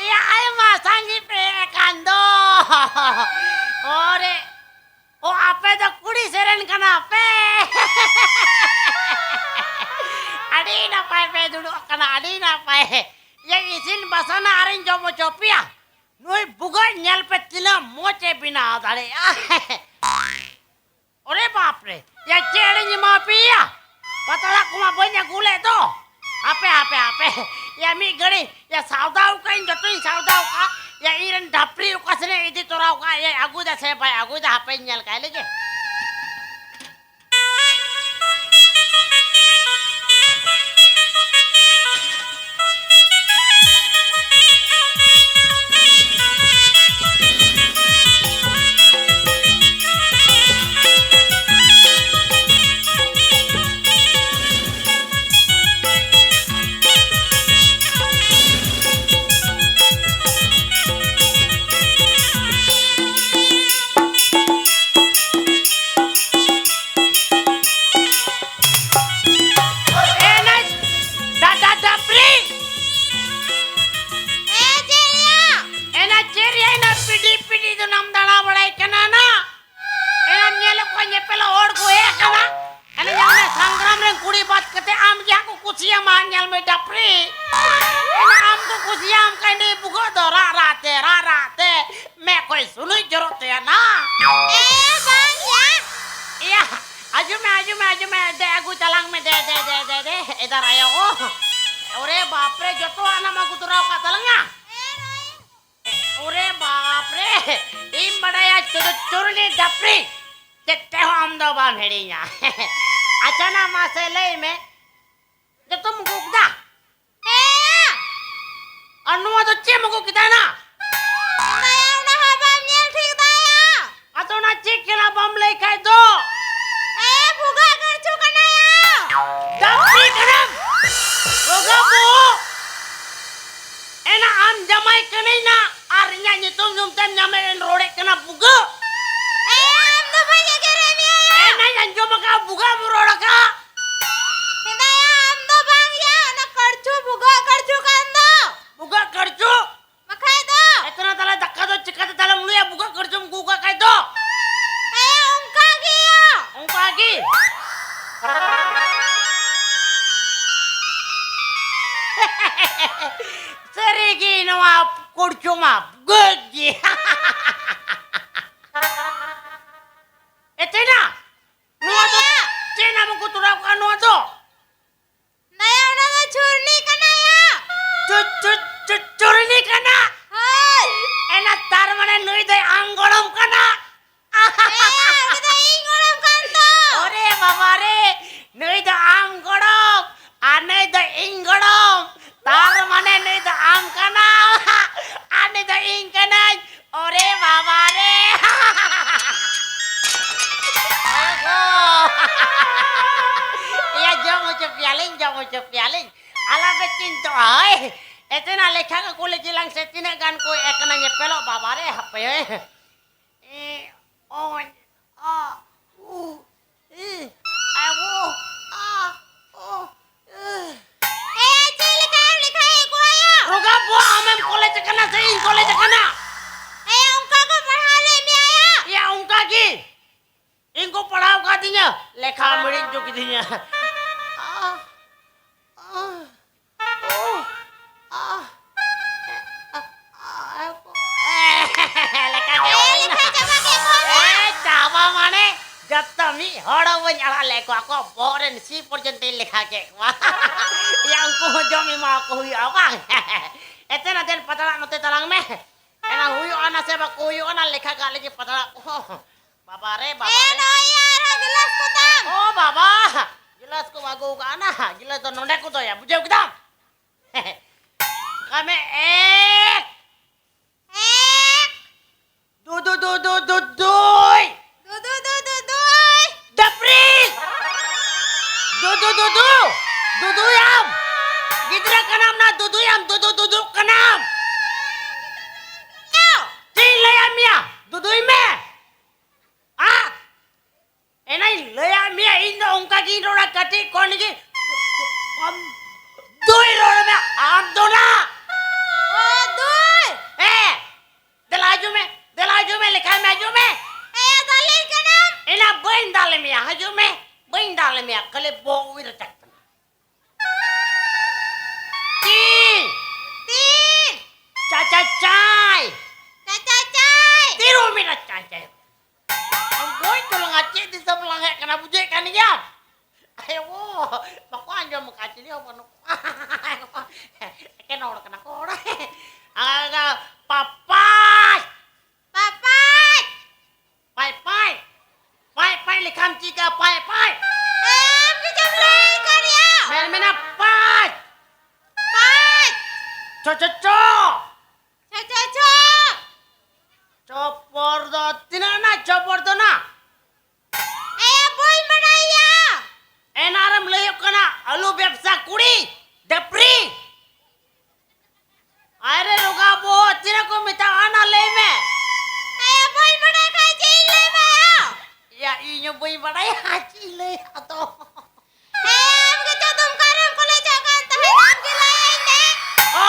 ᱭᱟ, ᱟᱭᱢᱟ ᱥᱟᱸᱜᱮ ᱯᱮ ᱦᱮᱡ ᱟᱠᱟᱱ ᱫᱚ᱾ ᱚᱨᱮ, ᱚ, ᱟᱯᱮ ᱫᱚ ᱠᱩᱲᱤ ᱥᱮᱨᱮᱧ ᱠᱟᱱᱟ ᱯᱮ᱾ ᱟᱹᱰᱤ ᱱᱟᱯᱟᱭ ᱯᱮ ᱫᱩᱲᱩᱵ ᱟᱠᱟᱱᱟ, ᱟᱹᱰᱤ ᱱᱟᱯᱟᱭ᱾ ᱭᱟ, ᱤᱥᱤᱱ ᱵᱟᱥᱟᱱᱟ ᱟᱨᱤᱧ ᱡᱚᱢ ᱦᱚᱪᱚ ᱯᱮᱭᱟ᱾ ᱱᱩᱭ ᱵᱩᱜᱟᱹᱜ ᱧᱮᱞ ᱯᱮ ᱛᱤᱱᱟᱹᱜ ᱢᱚᱡᱽ ᱮ ᱵᱮᱱᱟᱣ ᱫᱟᱲᱮᱭᱟᱜᱼᱟ᱾ ᱚᱨᱮ ᱵᱟᱯ ᱨᱮ, ᱭᱟ ᱪᱮᱫ ᱮᱢ ᱮᱢᱟ ᱯᱮᱭᱟ? ᱯᱟᱛᱲᱟ ᱠᱚᱢᱟ ᱵᱟᱹᱧ ᱟᱹᱜᱩ ᱞᱮᱫ ᱫᱚ᱾ ᱦᱟᱯᱮ, ᱦᱟᱯᱮ, ᱦᱟᱯᱮ᱾ ᱭᱟ ᱢᱤᱫ ᱜᱷᱟᱹᱲᱤ, ᱭᱟ ᱥᱟᱣᱫᱟ ᱟᱠᱟᱫ ᱟᱹᱧ, ᱡᱚᱛᱚᱧ ᱥᱟᱣᱫᱟ ᱟᱠᱟᱫ᱾ ᱭᱟ ᱤᱧ ᱨᱮᱱ ᱰᱟᱯᱨᱤ ᱚᱠᱟ ᱥᱮᱱᱮ ᱤᱫᱤ ᱛᱚᱨᱟ ᱟᱠᱟᱫ, ᱭᱟ ᱟᱹᱜᱩᱭᱮᱫᱟ ᱥᱮ ᱵᱟᱭ ᱟᱹᱜᱩᱭᱮᱫᱟ, ᱦᱟᱯᱮᱧ ᱧᱮᱞ ᱠᱟᱭ ᱞᱮᱜᱮ᱾ ᱮᱱᱟ, ᱰᱟ-, ᱰᱟ-, ᱰᱟᱯᱨᱤ! ᱮ, ᱪᱮᱫ ᱭᱟ? ᱮᱱᱟ, ᱪᱮᱫ ᱭᱟ, ᱮᱱᱟ, ᱯᱤᱰᱤ, ᱯᱤᱰᱤ ᱫᱚ ᱱᱟᱢ ᱫᱟᱬᱟ ᱵᱟᱲᱟᱭ ᱠᱟᱱᱟ ᱱᱟ? ᱮᱱᱟᱢ ᱧᱮᱞᱮᱫ ᱠᱚᱣᱟ ᱧᱮᱯᱮᱞᱚᱜ ᱦᱚᱲ ᱠᱚ ᱦᱮᱡ ᱟᱠᱟᱱᱟ? ᱮᱱᱟ, ᱧᱟᱢ ᱢᱮ, ᱥᱟᱝᱜᱽᱨᱟᱢ ᱨᱮᱱ ᱠᱩᱲᱤ ᱵᱟᱫ ᱠᱟᱛᱮ ᱟᱢ ᱜᱮ ᱦᱟᱸᱜ ᱠᱚ ᱠᱩᱥᱤᱭᱟᱢᱟ, ᱧᱮᱞ ᱢᱮ, ᱰᱟᱯᱨᱤ᱾ ᱮᱱᱟ, ᱟᱢ ᱠᱚ ᱠᱩᱥᱤᱭᱟᱢ ᱠᱷᱟᱱ ᱱᱩᱭ ᱵᱩᱜᱟᱹᱜ ᱫᱚ ᱨᱟᱜ, ᱨᱟᱜ ᱛᱮ, ᱨᱟᱜ, ᱨᱟᱜ ᱛᱮ, ᱢᱮᱫ ᱠᱷᱚᱡ ᱥᱩᱱᱩᱡ ᱡᱚᱨᱚᱜ ᱛᱟᱭᱟ ᱱᱟ᱾ ᱮ, ᱵᱟᱝ ᱭᱟ᱾ ᱮᱭᱟ, ᱟᱸᱡᱚᱢ ᱢᱮ, ᱟᱸᱡᱚᱢ ᱢᱮ, ᱟᱸᱡᱚᱢ ᱢᱮ, ᱫᱮ, ᱟᱹᱜᱩ ᱪᱟᱞᱟᱝ ᱢᱮ, ᱫᱮ, ᱫᱮ, ᱫᱮ, ᱫᱮ, ᱫᱮ, ᱮᱫᱟᱨ ᱟᱭᱳ ᱠᱚ᱾ ᱚᱨᱮ ᱵᱟᱯ ᱨᱮ, ᱡᱚᱛᱚᱣᱟᱜ ᱱᱟᱢ ᱟᱹᱜᱩ ᱛᱚᱨᱟ ᱟᱠᱟᱫ ᱛᱟᱞᱟᱝᱟ᱾ ᱮ, ᱵᱟᱝ᱾ ᱤᱧ ᱵᱟᱰᱟᱭᱟ ᱪᱩᱫᱩ ᱪᱩᱨᱱᱤ ᱰᱟᱯᱨᱤ, ᱪᱮᱫ ᱛᱮᱦᱚᱸ ᱟᱢ ᱫᱚ ᱵᱟᱢ ᱦᱤᱲᱤᱧᱟ᱾ ᱟᱪᱪᱷᱟ ᱱᱟ ᱢᱟᱥᱮ ᱞᱟᱹᱭ ᱢᱮ, ᱡᱚᱛᱚᱢ ᱜᱩᱜ ᱫᱟ? ᱦᱮᱸ᱾ ᱟᱨ ᱱᱚᱣᱟ ᱫᱚ ᱪᱮᱫ ᱮᱢ ᱟᱹᱜᱩ ᱠᱮᱫᱟ ᱱᱟ? ᱫᱟᱭᱟ, ᱚᱱᱟ ᱦᱚᱸ ᱵᱟᱢ ᱧᱮᱞ ᱴᱷᱤᱠ ᱫᱟᱭᱟ᱾ ᱟᱫᱚ ᱚᱱᱟ ᱪᱮᱫ ᱠᱟᱱᱟ ᱵᱟᱢ ᱞᱟᱹᱭ ᱠᱷᱟᱡ ᱫᱚ? ᱮ, ᱵᱷᱩᱜᱟᱹᱜ ᱠᱟᱹᱲᱪᱩ ᱠᱟᱱᱟ ᱭᱟ᱾ ᱰᱟᱯᱨᱤ ᱠᱟᱱᱟᱢ᱾ ᱵᱷᱩᱜᱟᱹᱜ ᱵᱚᱦᱚᱜ᱾ ᱮᱱᱟ ᱟᱢ ᱡᱟᱢᱟᱭ ᱠᱟᱹᱱᱟᱹᱧ ᱱᱟ, ᱟᱨ ᱤᱧᱟᱜ ᱧᱩᱛᱩᱢ ᱧᱩᱢ ᱛᱮᱢ ᱧᱟᱢᱮᱫ ᱨᱚᱲᱮᱫ ᱠᱟᱱᱟ ᱵᱩᱜᱟᱹᱜ᱾ ᱮ, ᱟᱢ ᱫᱚ ᱵᱟᱹᱧ ᱮᱜᱮᱨᱮᱫ ᱢᱮᱭᱟ ᱭᱟ᱾ ᱮᱱᱟᱧ ᱟᱸᱡᱚᱢ ᱟᱠᱟᱫᱼᱟ ᱵᱩᱜᱟᱹᱜ ᱮᱢ ᱨᱚᱲ ᱟᱠᱟᱫᱼᱟ᱾ ᱦᱮᱸᱫᱟᱭᱟ, ᱟᱢ ᱫᱚ ᱵᱟᱝ ᱭᱟ, ᱚᱱᱟ ᱠᱟᱲᱪᱩ, ᱵᱷᱩᱜᱟᱹᱜ ᱠᱟᱲᱪᱩ ᱠᱟᱱ ᱫᱚ᱾ ᱵᱷᱩᱜᱟᱹᱜ ᱠᱟᱲᱪᱩ? ᱵᱟᱠᱷᱟᱡ ᱫᱚ᱾ ᱮᱛᱱᱟ ᱛᱟᱦᱞᱮ ᱫᱟᱠᱟ ᱫᱚ ᱪᱤᱠᱟᱹᱛᱮ ᱛᱟᱦᱞᱮᱢ ᱩᱞᱩᱭᱟ, ᱵᱷᱩᱜᱟᱹᱜ ᱠᱟᱲᱪᱩᱢ ᱟᱹᱜᱩ ᱠᱟᱜ ᱠᱷᱟᱡ ᱫᱚ? ᱦᱮᱸ, ᱚᱱᱠᱟ ᱜᱮ ᱭᱟ᱾ ᱚᱱᱠᱟ ᱜᱮ? ᱥᱟᱹᱨᱤ ᱜᱮ ᱱᱚᱣᱟ ᱠᱟᱲᱪᱩ ᱢᱟ ᱵᱷᱩᱜᱟᱹᱜ ᱜᱮ᱾ ᱮᱛᱮᱱᱟ, ᱱᱚᱣᱟ ᱫᱚ ᱪᱮᱫ ᱱᱟᱢ ᱠᱚ ᱛᱚᱲᱟᱣ ᱠᱟᱜᱼᱟ ᱱᱚᱣᱟ ᱫᱚ? ᱫᱟᱭᱟ, ᱚᱱᱟ ᱫᱚ ᱪᱩᱨᱱᱤ ᱠᱟᱱᱟ ᱭᱟ᱾ ᱪᱩ-, ᱪᱩ-, ᱪᱩ-, ᱪᱩᱨᱱᱤ ᱠᱟᱱᱟ? ᱦᱳᱭ᱾ ᱮᱱᱟ ᱛᱟᱨ ᱢᱟᱱᱮ ᱱᱩᱭ ᱫᱚᱭ ᱟᱢ ᱜᱚᱲᱚᱢ ᱠᱟᱱᱟ᱾ ᱦᱮᱸ, ᱩᱱᱤ ᱫᱚ ᱤᱧ ᱜᱚᱲᱚᱢ ᱠᱟᱱ ᱫᱚ᱾ ᱚᱨᱮ ᱵᱟᱵᱟ ᱨᱮ, ᱱᱩᱭ ᱫᱚ ᱟᱢ ᱜᱚᱲᱚᱢ ᱟᱨ ᱱᱩᱭ ᱫᱚ ᱤᱧ ᱜᱚᱲᱚᱢ᱾ ᱛᱟᱨ ᱢᱟᱱᱮ ᱱᱩᱭ ᱫᱚ ᱟᱢ ᱠᱟᱱᱟᱢ ᱟᱨ ᱱᱩᱭ ᱫᱚ ᱤᱧ ᱠᱟᱹᱱᱟᱹᱧ᱾ ᱚᱨᱮ ᱵᱟᱵᱟ ᱨᱮ! ᱳᱦᱳ! ᱮᱭᱟ, ᱡᱚᱢ ᱦᱚᱪᱚ ᱯᱮᱭᱟᱞᱤᱧ, ᱡᱚᱢ ᱦᱚᱪᱚ ᱯᱮᱭᱟᱞᱤᱧ᱾ ᱟᱞᱚᱯᱮ ᱪᱤᱱᱛᱟᱹᱜᱼᱟ, ᱦᱳᱭ᱾ ᱮᱛᱮᱱᱟᱜ ᱞᱮᱠᱷᱟ ᱠᱚ ᱠᱩᱞᱤ ᱪᱮᱞᱟᱝ ᱥᱮ ᱛᱤᱱᱟᱹᱜ ᱜᱟᱱ ᱠᱚ ᱦᱮᱡ ᱟᱠᱟᱱᱟ ᱧᱮᱯᱮᱞᱚᱜ, ᱵᱟᱵᱟ ᱨᱮ, ᱦᱟᱯᱮ, ᱦᱳᱭ᱾ ᱮ, ᱚᱧ, ᱟ, ᱩ, ᱤ, ᱟ, ᱩ, ᱟ, ᱩ, ᱤ᱾ ᱮ, ᱪᱮᱫ ᱞᱮᱠᱟᱢ ᱞᱮᱠᱷᱟᱭᱮᱫ ᱠᱚᱣᱟ ᱭᱟ? ᱨᱚᱜᱟ ᱵᱚ, ᱟᱢᱮᱢ ᱠᱚᱞᱮᱡᱽ ᱟᱠᱟᱱᱟ ᱥᱮ ᱤᱧ ᱠᱚᱞᱮᱡᱽ ᱟᱠᱟᱱᱟ? ᱮ, ᱚᱱᱠᱟ ᱠᱚ ᱯᱟᱲᱦᱟᱣ ᱞᱮᱫ ᱢᱮᱭᱟ ᱭᱟ? ᱭᱟ, ᱚᱱᱠᱟ ᱜᱮ᱾ ᱤᱧ ᱠᱚ ᱯᱟᱲᱦᱟᱣ ᱠᱟᱫᱤᱧᱟ, ᱞᱮᱠᱷᱟ ᱢᱤᱲᱤᱡ ᱦᱚᱪᱚ ᱠᱤᱫᱤᱧᱟ᱾ ᱟ, ᱟ, ᱚ, ᱟ, ᱟ, ᱟ, ᱞᱮᱠᱷᱟ ᱜᱮ ᱮ, ᱵᱟᱹᱧ ᱞᱮᱠᱷᱟ ᱪᱟᱵᱟ ᱠᱮᱫ ᱠᱚᱣᱟ ᱵᱚ᱾ ᱮ, ᱪᱟᱵᱟ ᱢᱟᱱᱮ, ᱡᱚᱛᱚ ᱢᱤᱫ ᱦᱚᱲ ᱦᱚᱸ ᱵᱟᱹᱧ ᱟᱲᱟᱜ ᱞᱮᱫ ᱠᱚᱣᱟ, ᱟᱠᱚ ᱵᱚᱦᱚᱜ ᱨᱮᱱ ᱥᱤ ᱯᱚᱨᱡᱚᱱᱛᱚᱧ ᱞᱮᱠᱷᱟ ᱠᱮᱫ ᱠᱚᱣᱟ᱾ ᱭᱟ, ᱩᱱᱠᱩ ᱦᱚᱸ ᱡᱚᱢ ᱮᱢᱟ ᱠᱚ ᱦᱩᱭᱩᱜᱼᱟ ᱵᱟᱝ? ᱮᱛᱮᱱ ᱟᱫᱮᱱ ᱯᱟᱛᱲᱟ ᱱᱚᱛᱮ ᱛᱟᱞᱟᱝ ᱢᱮ᱾ ᱮᱱᱟ ᱦᱩᱭᱩᱜᱼᱟ ᱱᱟ ᱥᱮ ᱵᱟᱠᱚ ᱦᱩᱭᱩᱜᱼᱟ, ᱚᱱᱟ ᱞᱮᱠᱷᱟ ᱠᱟᱜ ᱞᱮᱜᱮ ᱯᱟᱛᱲᱟ ᱠᱚ᱾ ᱵᱟᱵᱟ ᱨᱮ, ᱵᱟᱵᱟ ᱮ, ᱨᱮ᱾ ᱱᱚᱜᱼᱚᱭ ᱟᱨᱦᱚᱸ ᱜᱤᱞᱟᱹᱥ ᱠᱚ ᱛᱟᱢ᱾ ᱚ ᱵᱟᱵᱟ, ᱜᱤᱞᱟᱹᱥ ᱠᱚ ᱟᱹᱜᱩ ᱠᱟᱜᱼᱟ ᱱᱟ, ᱜᱤᱞᱟᱹᱥ ᱫᱚ ᱱᱚᱰᱮ ᱠᱚ ᱫᱚᱦᱚᱭᱟ, ᱵᱩᱡᱷᱟᱹᱣ ᱠᱮᱫᱟᱢ? ᱠᱟᱢᱮ ᱮᱠ᱾ ᱮᱠ᱾ ᱫᱩ, ᱫᱩ, ᱫᱩ, ᱫᱩ, ᱫᱩ, ᱫᱩᱭ᱾ ᱫᱩ, ᱫᱩ, ᱫᱩ, ᱫᱩ, ᱫᱩᱭ᱾ ᱰᱟᱹᱯᱨᱤ᱾ ᱫᱩ, ᱫᱩ, ᱫᱩ, ᱫᱩ᱾ ᱫᱩᱫᱩᱭᱟᱢ᱾ ᱜᱤᱫᱽᱨᱟᱹ ᱠᱟᱱᱟᱢ ᱱᱟ, ᱫᱩᱫᱩᱭᱟᱢ, ᱫᱩᱫᱩ, ᱫᱩᱫᱩ ᱠᱟᱱᱟᱢ᱾ ᱪᱮᱫ ᱤᱧ ᱞᱟᱹᱭᱟᱫ ᱢᱮᱭᱟ? ᱫᱩᱫᱩᱭ ᱢᱮ᱾ ᱟ? ᱮᱱᱟᱧ ᱞᱟᱹᱭᱟᱫ ᱢᱮᱭᱟ, ᱤᱧ ᱫᱚ ᱚᱱᱠᱟ ᱜᱤᱧ ᱨᱚᱲᱟ, ᱠᱟᱹᱴᱤᱡ ᱠᱷᱚᱱ ᱜᱮ᱾ ᱟᱢ ᱫᱩᱭ ᱨᱚᱲ ᱢᱮ, ᱟᱢ ᱫᱚ ᱱᱟ᱾ ᱚ, ᱫᱩᱭ᱾ ᱦᱮᱸ, ᱫᱮᱞᱟ ᱦᱤᱡᱩᱜ ᱢᱮ, ᱫᱮᱞᱟ ᱦᱤᱡᱩᱜ ᱢᱮ, ᱞᱮᱠᱷᱟᱭ ᱢᱮ, ᱦᱤᱡᱩᱜ ᱢᱮ᱾ ᱮ, ᱫᱟᱞᱮ ᱠᱟᱱᱟᱢ᱾ ᱮᱱᱟ ᱵᱟᱹᱧ ᱫᱟᱞᱮ ᱢᱮᱭᱟ, ᱦᱤᱡᱩᱜ ᱢᱮ, ᱵᱟᱹᱧ ᱫᱟᱞᱮ ᱢᱮᱭᱟ, ᱠᱷᱟᱹᱞᱤ ᱵᱚᱦᱚᱜ ᱩᱭ ᱨᱮ ᱪᱟᱠ ᱠᱟᱱᱟ᱾ ᱛᱤᱱ᱾ ᱛᱤᱱ᱾ ᱪᱟ, ᱪᱟ, ᱪᱟᱭ᱾ ᱪᱟ, ᱪᱟ, ᱪᱟᱭ᱾ ᱛᱤᱨᱩ ᱢᱮᱱᱟ ᱪᱟᱭ, ᱪᱟᱭ᱾ ᱟᱢ ᱵᱩᱡᱽ ᱛᱟᱞᱟᱝᱟ ᱪᱮᱫ ᱫᱤᱥᱚᱢ ᱞᱟᱝ ᱦᱮᱡ ᱠᱟᱱᱟ, ᱵᱩᱡᱷᱟᱹᱣᱮᱫ ᱠᱟᱱ ᱜᱮᱭᱟᱢ? ᱟᱭᱳ, ᱵᱟᱠᱚ ᱟᱸᱡᱚᱢ ᱟᱠᱟᱫ, ᱪᱤᱞᱤ ᱦᱚᱸ ᱵᱟᱹᱱᱩᱜ ᱠᱚᱣᱟ᱾ ᱮᱠᱮᱱ ᱦᱚᱲ ᱠᱟᱱᱟ ᱠᱚ, ᱦᱚᱲ᱾ ᱟᱨ ᱯᱟᱯᱟᱭ᱾ ᱯᱟᱯᱟᱭ᱾ ᱯᱟᱭ, ᱯᱟᱭ᱾ ᱯᱟᱭ, ᱯᱟᱭ ᱞᱮᱠᱷᱟᱢ ᱪᱤᱠᱟ, ᱯᱟᱭ, ᱯᱟᱭ᱾ ᱮᱢ ᱜᱮᱪᱚᱢ ᱞᱟᱹᱭ ᱠᱟᱫᱮᱭᱟ᱾ ᱢᱮᱱ, ᱢᱮᱱᱟ, ᱯᱟᱭ᱾ ᱯᱟᱭ᱾ ᱪᱚ, ᱪᱚ, ᱪᱚ᱾ ᱪᱚ, ᱪᱚ, ᱪᱚ᱾ ᱪᱚᱯᱚᱨ ᱫᱚ ᱛᱤᱱᱟᱹᱜ ᱱᱟ, ᱪᱚᱯᱚᱨ ᱫᱚ ᱱᱟ? ᱮ, ᱵᱟᱹᱧ ᱵᱟᱰᱟᱭᱟ᱾ ᱮᱱᱟᱨᱮᱢ ᱞᱟᱹᱭᱚᱜ ᱠᱟᱱᱟ, ᱟᱹᱞᱩ ᱵᱮᱵᱥᱟ ᱠᱩᱲᱤ, ᱰᱟᱹᱯᱨᱤ᱾ ᱟᱨᱮ ᱨᱚᱜᱟ ᱵᱚᱦᱚᱜ, ᱛᱤᱱᱟᱹᱜ ᱠᱚ ᱢᱮᱛᱟᱜᱼᱟ, ᱚᱱᱟ ᱞᱟᱹᱭ ᱢᱮ᱾ ᱮ, ᱵᱟᱹᱧ ᱵᱟᱰᱟᱭ ᱠᱷᱟᱡ ᱪᱮᱫ ᱤᱧ ᱞᱟᱹᱭ ᱢᱮᱭᱟ? ᱭᱟ, ᱤᱧ ᱦᱚᱸ ᱵᱟᱹᱧ ᱵᱟᱰᱟᱭᱟ, ᱪᱮᱫ ᱤᱧ ᱞᱟᱹᱭᱟ ᱟᱫᱚ᱾ ᱮ, ᱟᱢ ᱜᱮᱪᱚ ᱫᱩᱢᱠᱟ ᱨᱮᱢ ᱠᱚᱞᱮᱡᱚᱜ ᱠᱟᱱ ᱛᱟᱦᱮᱸᱫ, ᱟᱢ ᱜᱮ ᱞᱟᱹᱭᱟᱹᱧ ᱢᱮ᱾ ᱚ,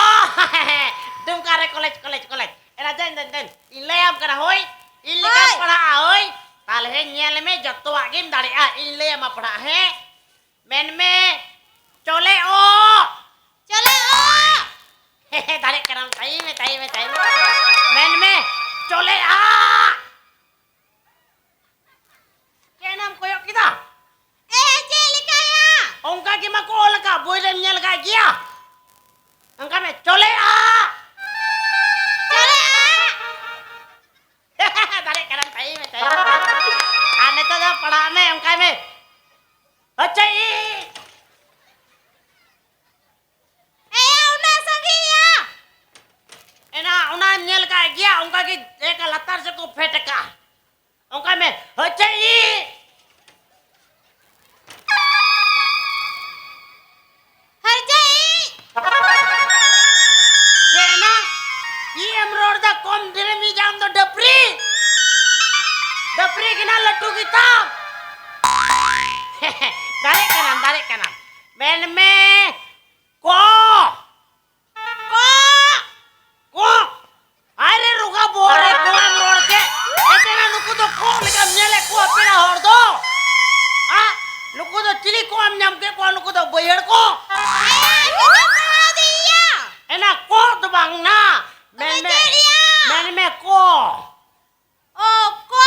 ᱫᱩᱢᱠᱟ ᱨᱮ ᱠᱚᱞᱮᱡᱽ, ᱠᱚᱞᱮᱡᱽ, ᱠᱚᱞᱮᱡᱽ᱾ ᱮᱱᱟ, ᱫᱮᱱ, ᱫᱮᱱ, ᱫᱮᱱ᱾ ᱤᱧ ᱞᱟᱹᱭᱟᱢ ᱠᱟᱱᱟ, ᱦᱳᱭ? ᱤᱧ ᱞᱮᱠᱟᱢ ᱦᱳᱭ᱾ ᱯᱟᱲᱦᱟᱜᱼᱟ, ᱦᱳᱭ? ᱛᱟᱦᱞᱮ ᱧᱮᱞ ᱢᱮ, ᱡᱚᱛᱚᱣᱟᱜ ᱜᱮᱢ ᱫᱟᱲᱮᱭᱟᱜᱼᱟ᱾ ᱤᱧ ᱞᱟᱹᱭᱟᱢᱟ ᱯᱟᱲᱦᱟᱜ, ᱦᱮᱸ? ᱢᱮᱱ ᱢᱮ, ᱪᱚᱞᱮ ᱚᱜ᱾ ᱪᱚᱞᱮ ᱚᱜ᱾ ᱫᱟᱲᱮᱜ ᱠᱟᱱᱟᱢ, ᱛᱟᱭ ᱢᱮ, ᱛᱟᱭ ᱢᱮ, ᱛᱟᱭ ᱢᱮ᱾ ᱢᱮᱱ ᱢᱮ, ᱪᱚᱞᱮ ᱟᱜ᱾ ᱪᱮᱫ ᱮᱢ ᱠᱚᱭᱚᱜ ᱠᱮᱫᱟ? ᱮ, ᱪᱮᱫ ᱞᱮᱠᱟᱭᱟ? ᱚᱱᱠᱟ ᱜᱮ ᱢᱟᱠᱚ ᱚᱞ ᱟᱠᱟᱫ, ᱵᱳᱭ ᱨᱮᱢ ᱧᱮᱞ ᱟᱠᱟᱫ ᱜᱮᱭᱟ? ᱚᱱᱠᱟ ᱢᱮ, ᱪᱚᱞᱮ ᱟᱜ᱾ ᱪᱚᱞᱮ ᱟᱜ᱾ ᱮᱠᱟ ᱞᱟᱛᱟᱨ ᱥᱮᱫ ᱠᱚ ᱯᱷᱮᱰ ᱟᱠᱟᱫᱼᱟ᱾ ᱚᱱᱠᱟ ᱢᱮ, ᱦᱚᱪᱮ ᱤ᱾ ᱦᱚᱪᱮ ᱤ᱾ ᱪᱮᱫ ᱮᱱᱟ? ᱪᱮᱫ ᱮᱢ ᱨᱚᱲ ᱫᱟ? ᱠᱚᱢ ᱰᱷᱮᱨᱮᱢ ᱤᱡ ᱟᱢ ᱫᱚ ᱰᱟᱹᱯᱨᱤ᱾ ᱰᱟᱹᱯᱨᱤ ᱠᱟᱱᱟ ᱞᱟᱹᱴᱩ ᱜᱮᱛᱟᱢ᱾ ᱫᱟᱲᱮᱜ ᱠᱟᱱᱟᱢ, ᱫᱟᱲᱮᱜ ᱠᱟᱱᱟᱢ᱾ ᱢᱮᱱ ᱢᱮ, ᱠᱚ᱾ ᱠᱚ᱾ ᱠᱚ᱾ ᱟᱨᱮ ᱨᱚᱜᱟ ᱵᱚᱦᱚᱜ ᱨᱮ ᱠᱚ ᱮᱢ ᱨᱚᱲ ᱠᱮᱫ᱾ ᱮᱛᱮᱱᱟ ᱱᱩᱠᱩ ᱫᱚ ᱠᱚ ᱞᱮᱠᱟᱢ ᱧᱮᱞᱮᱫ ᱠᱚᱣᱟ ᱯᱮᱲᱟ ᱦᱚᱲ ᱫᱚ? ᱟ? ᱱᱩᱠᱩ ᱫᱚ ᱪᱤᱞᱤ ᱠᱚ ᱮᱢ ᱧᱟᱢ ᱠᱮᱫ ᱠᱚᱣᱟ? ᱱᱩᱠᱩ ᱫᱚ ᱵᱟᱹᱭᱦᱟᱹᱲ ᱠᱚ᱾ ᱦᱮᱸ, ᱱᱩᱠᱩ ᱫᱚ ᱯᱟᱲᱦᱟᱣ ᱫᱤᱭᱟ᱾ ᱮᱱᱟ ᱠᱚ ᱫᱚ ᱵᱟᱝ ᱱᱟ᱾ ᱢᱮᱱ ᱢᱮ᱾ ᱪᱮᱫ ᱨᱮᱭᱟᱜ? ᱢᱮᱱ ᱢᱮ ᱠᱚ᱾ ᱚ, ᱠᱚ᱾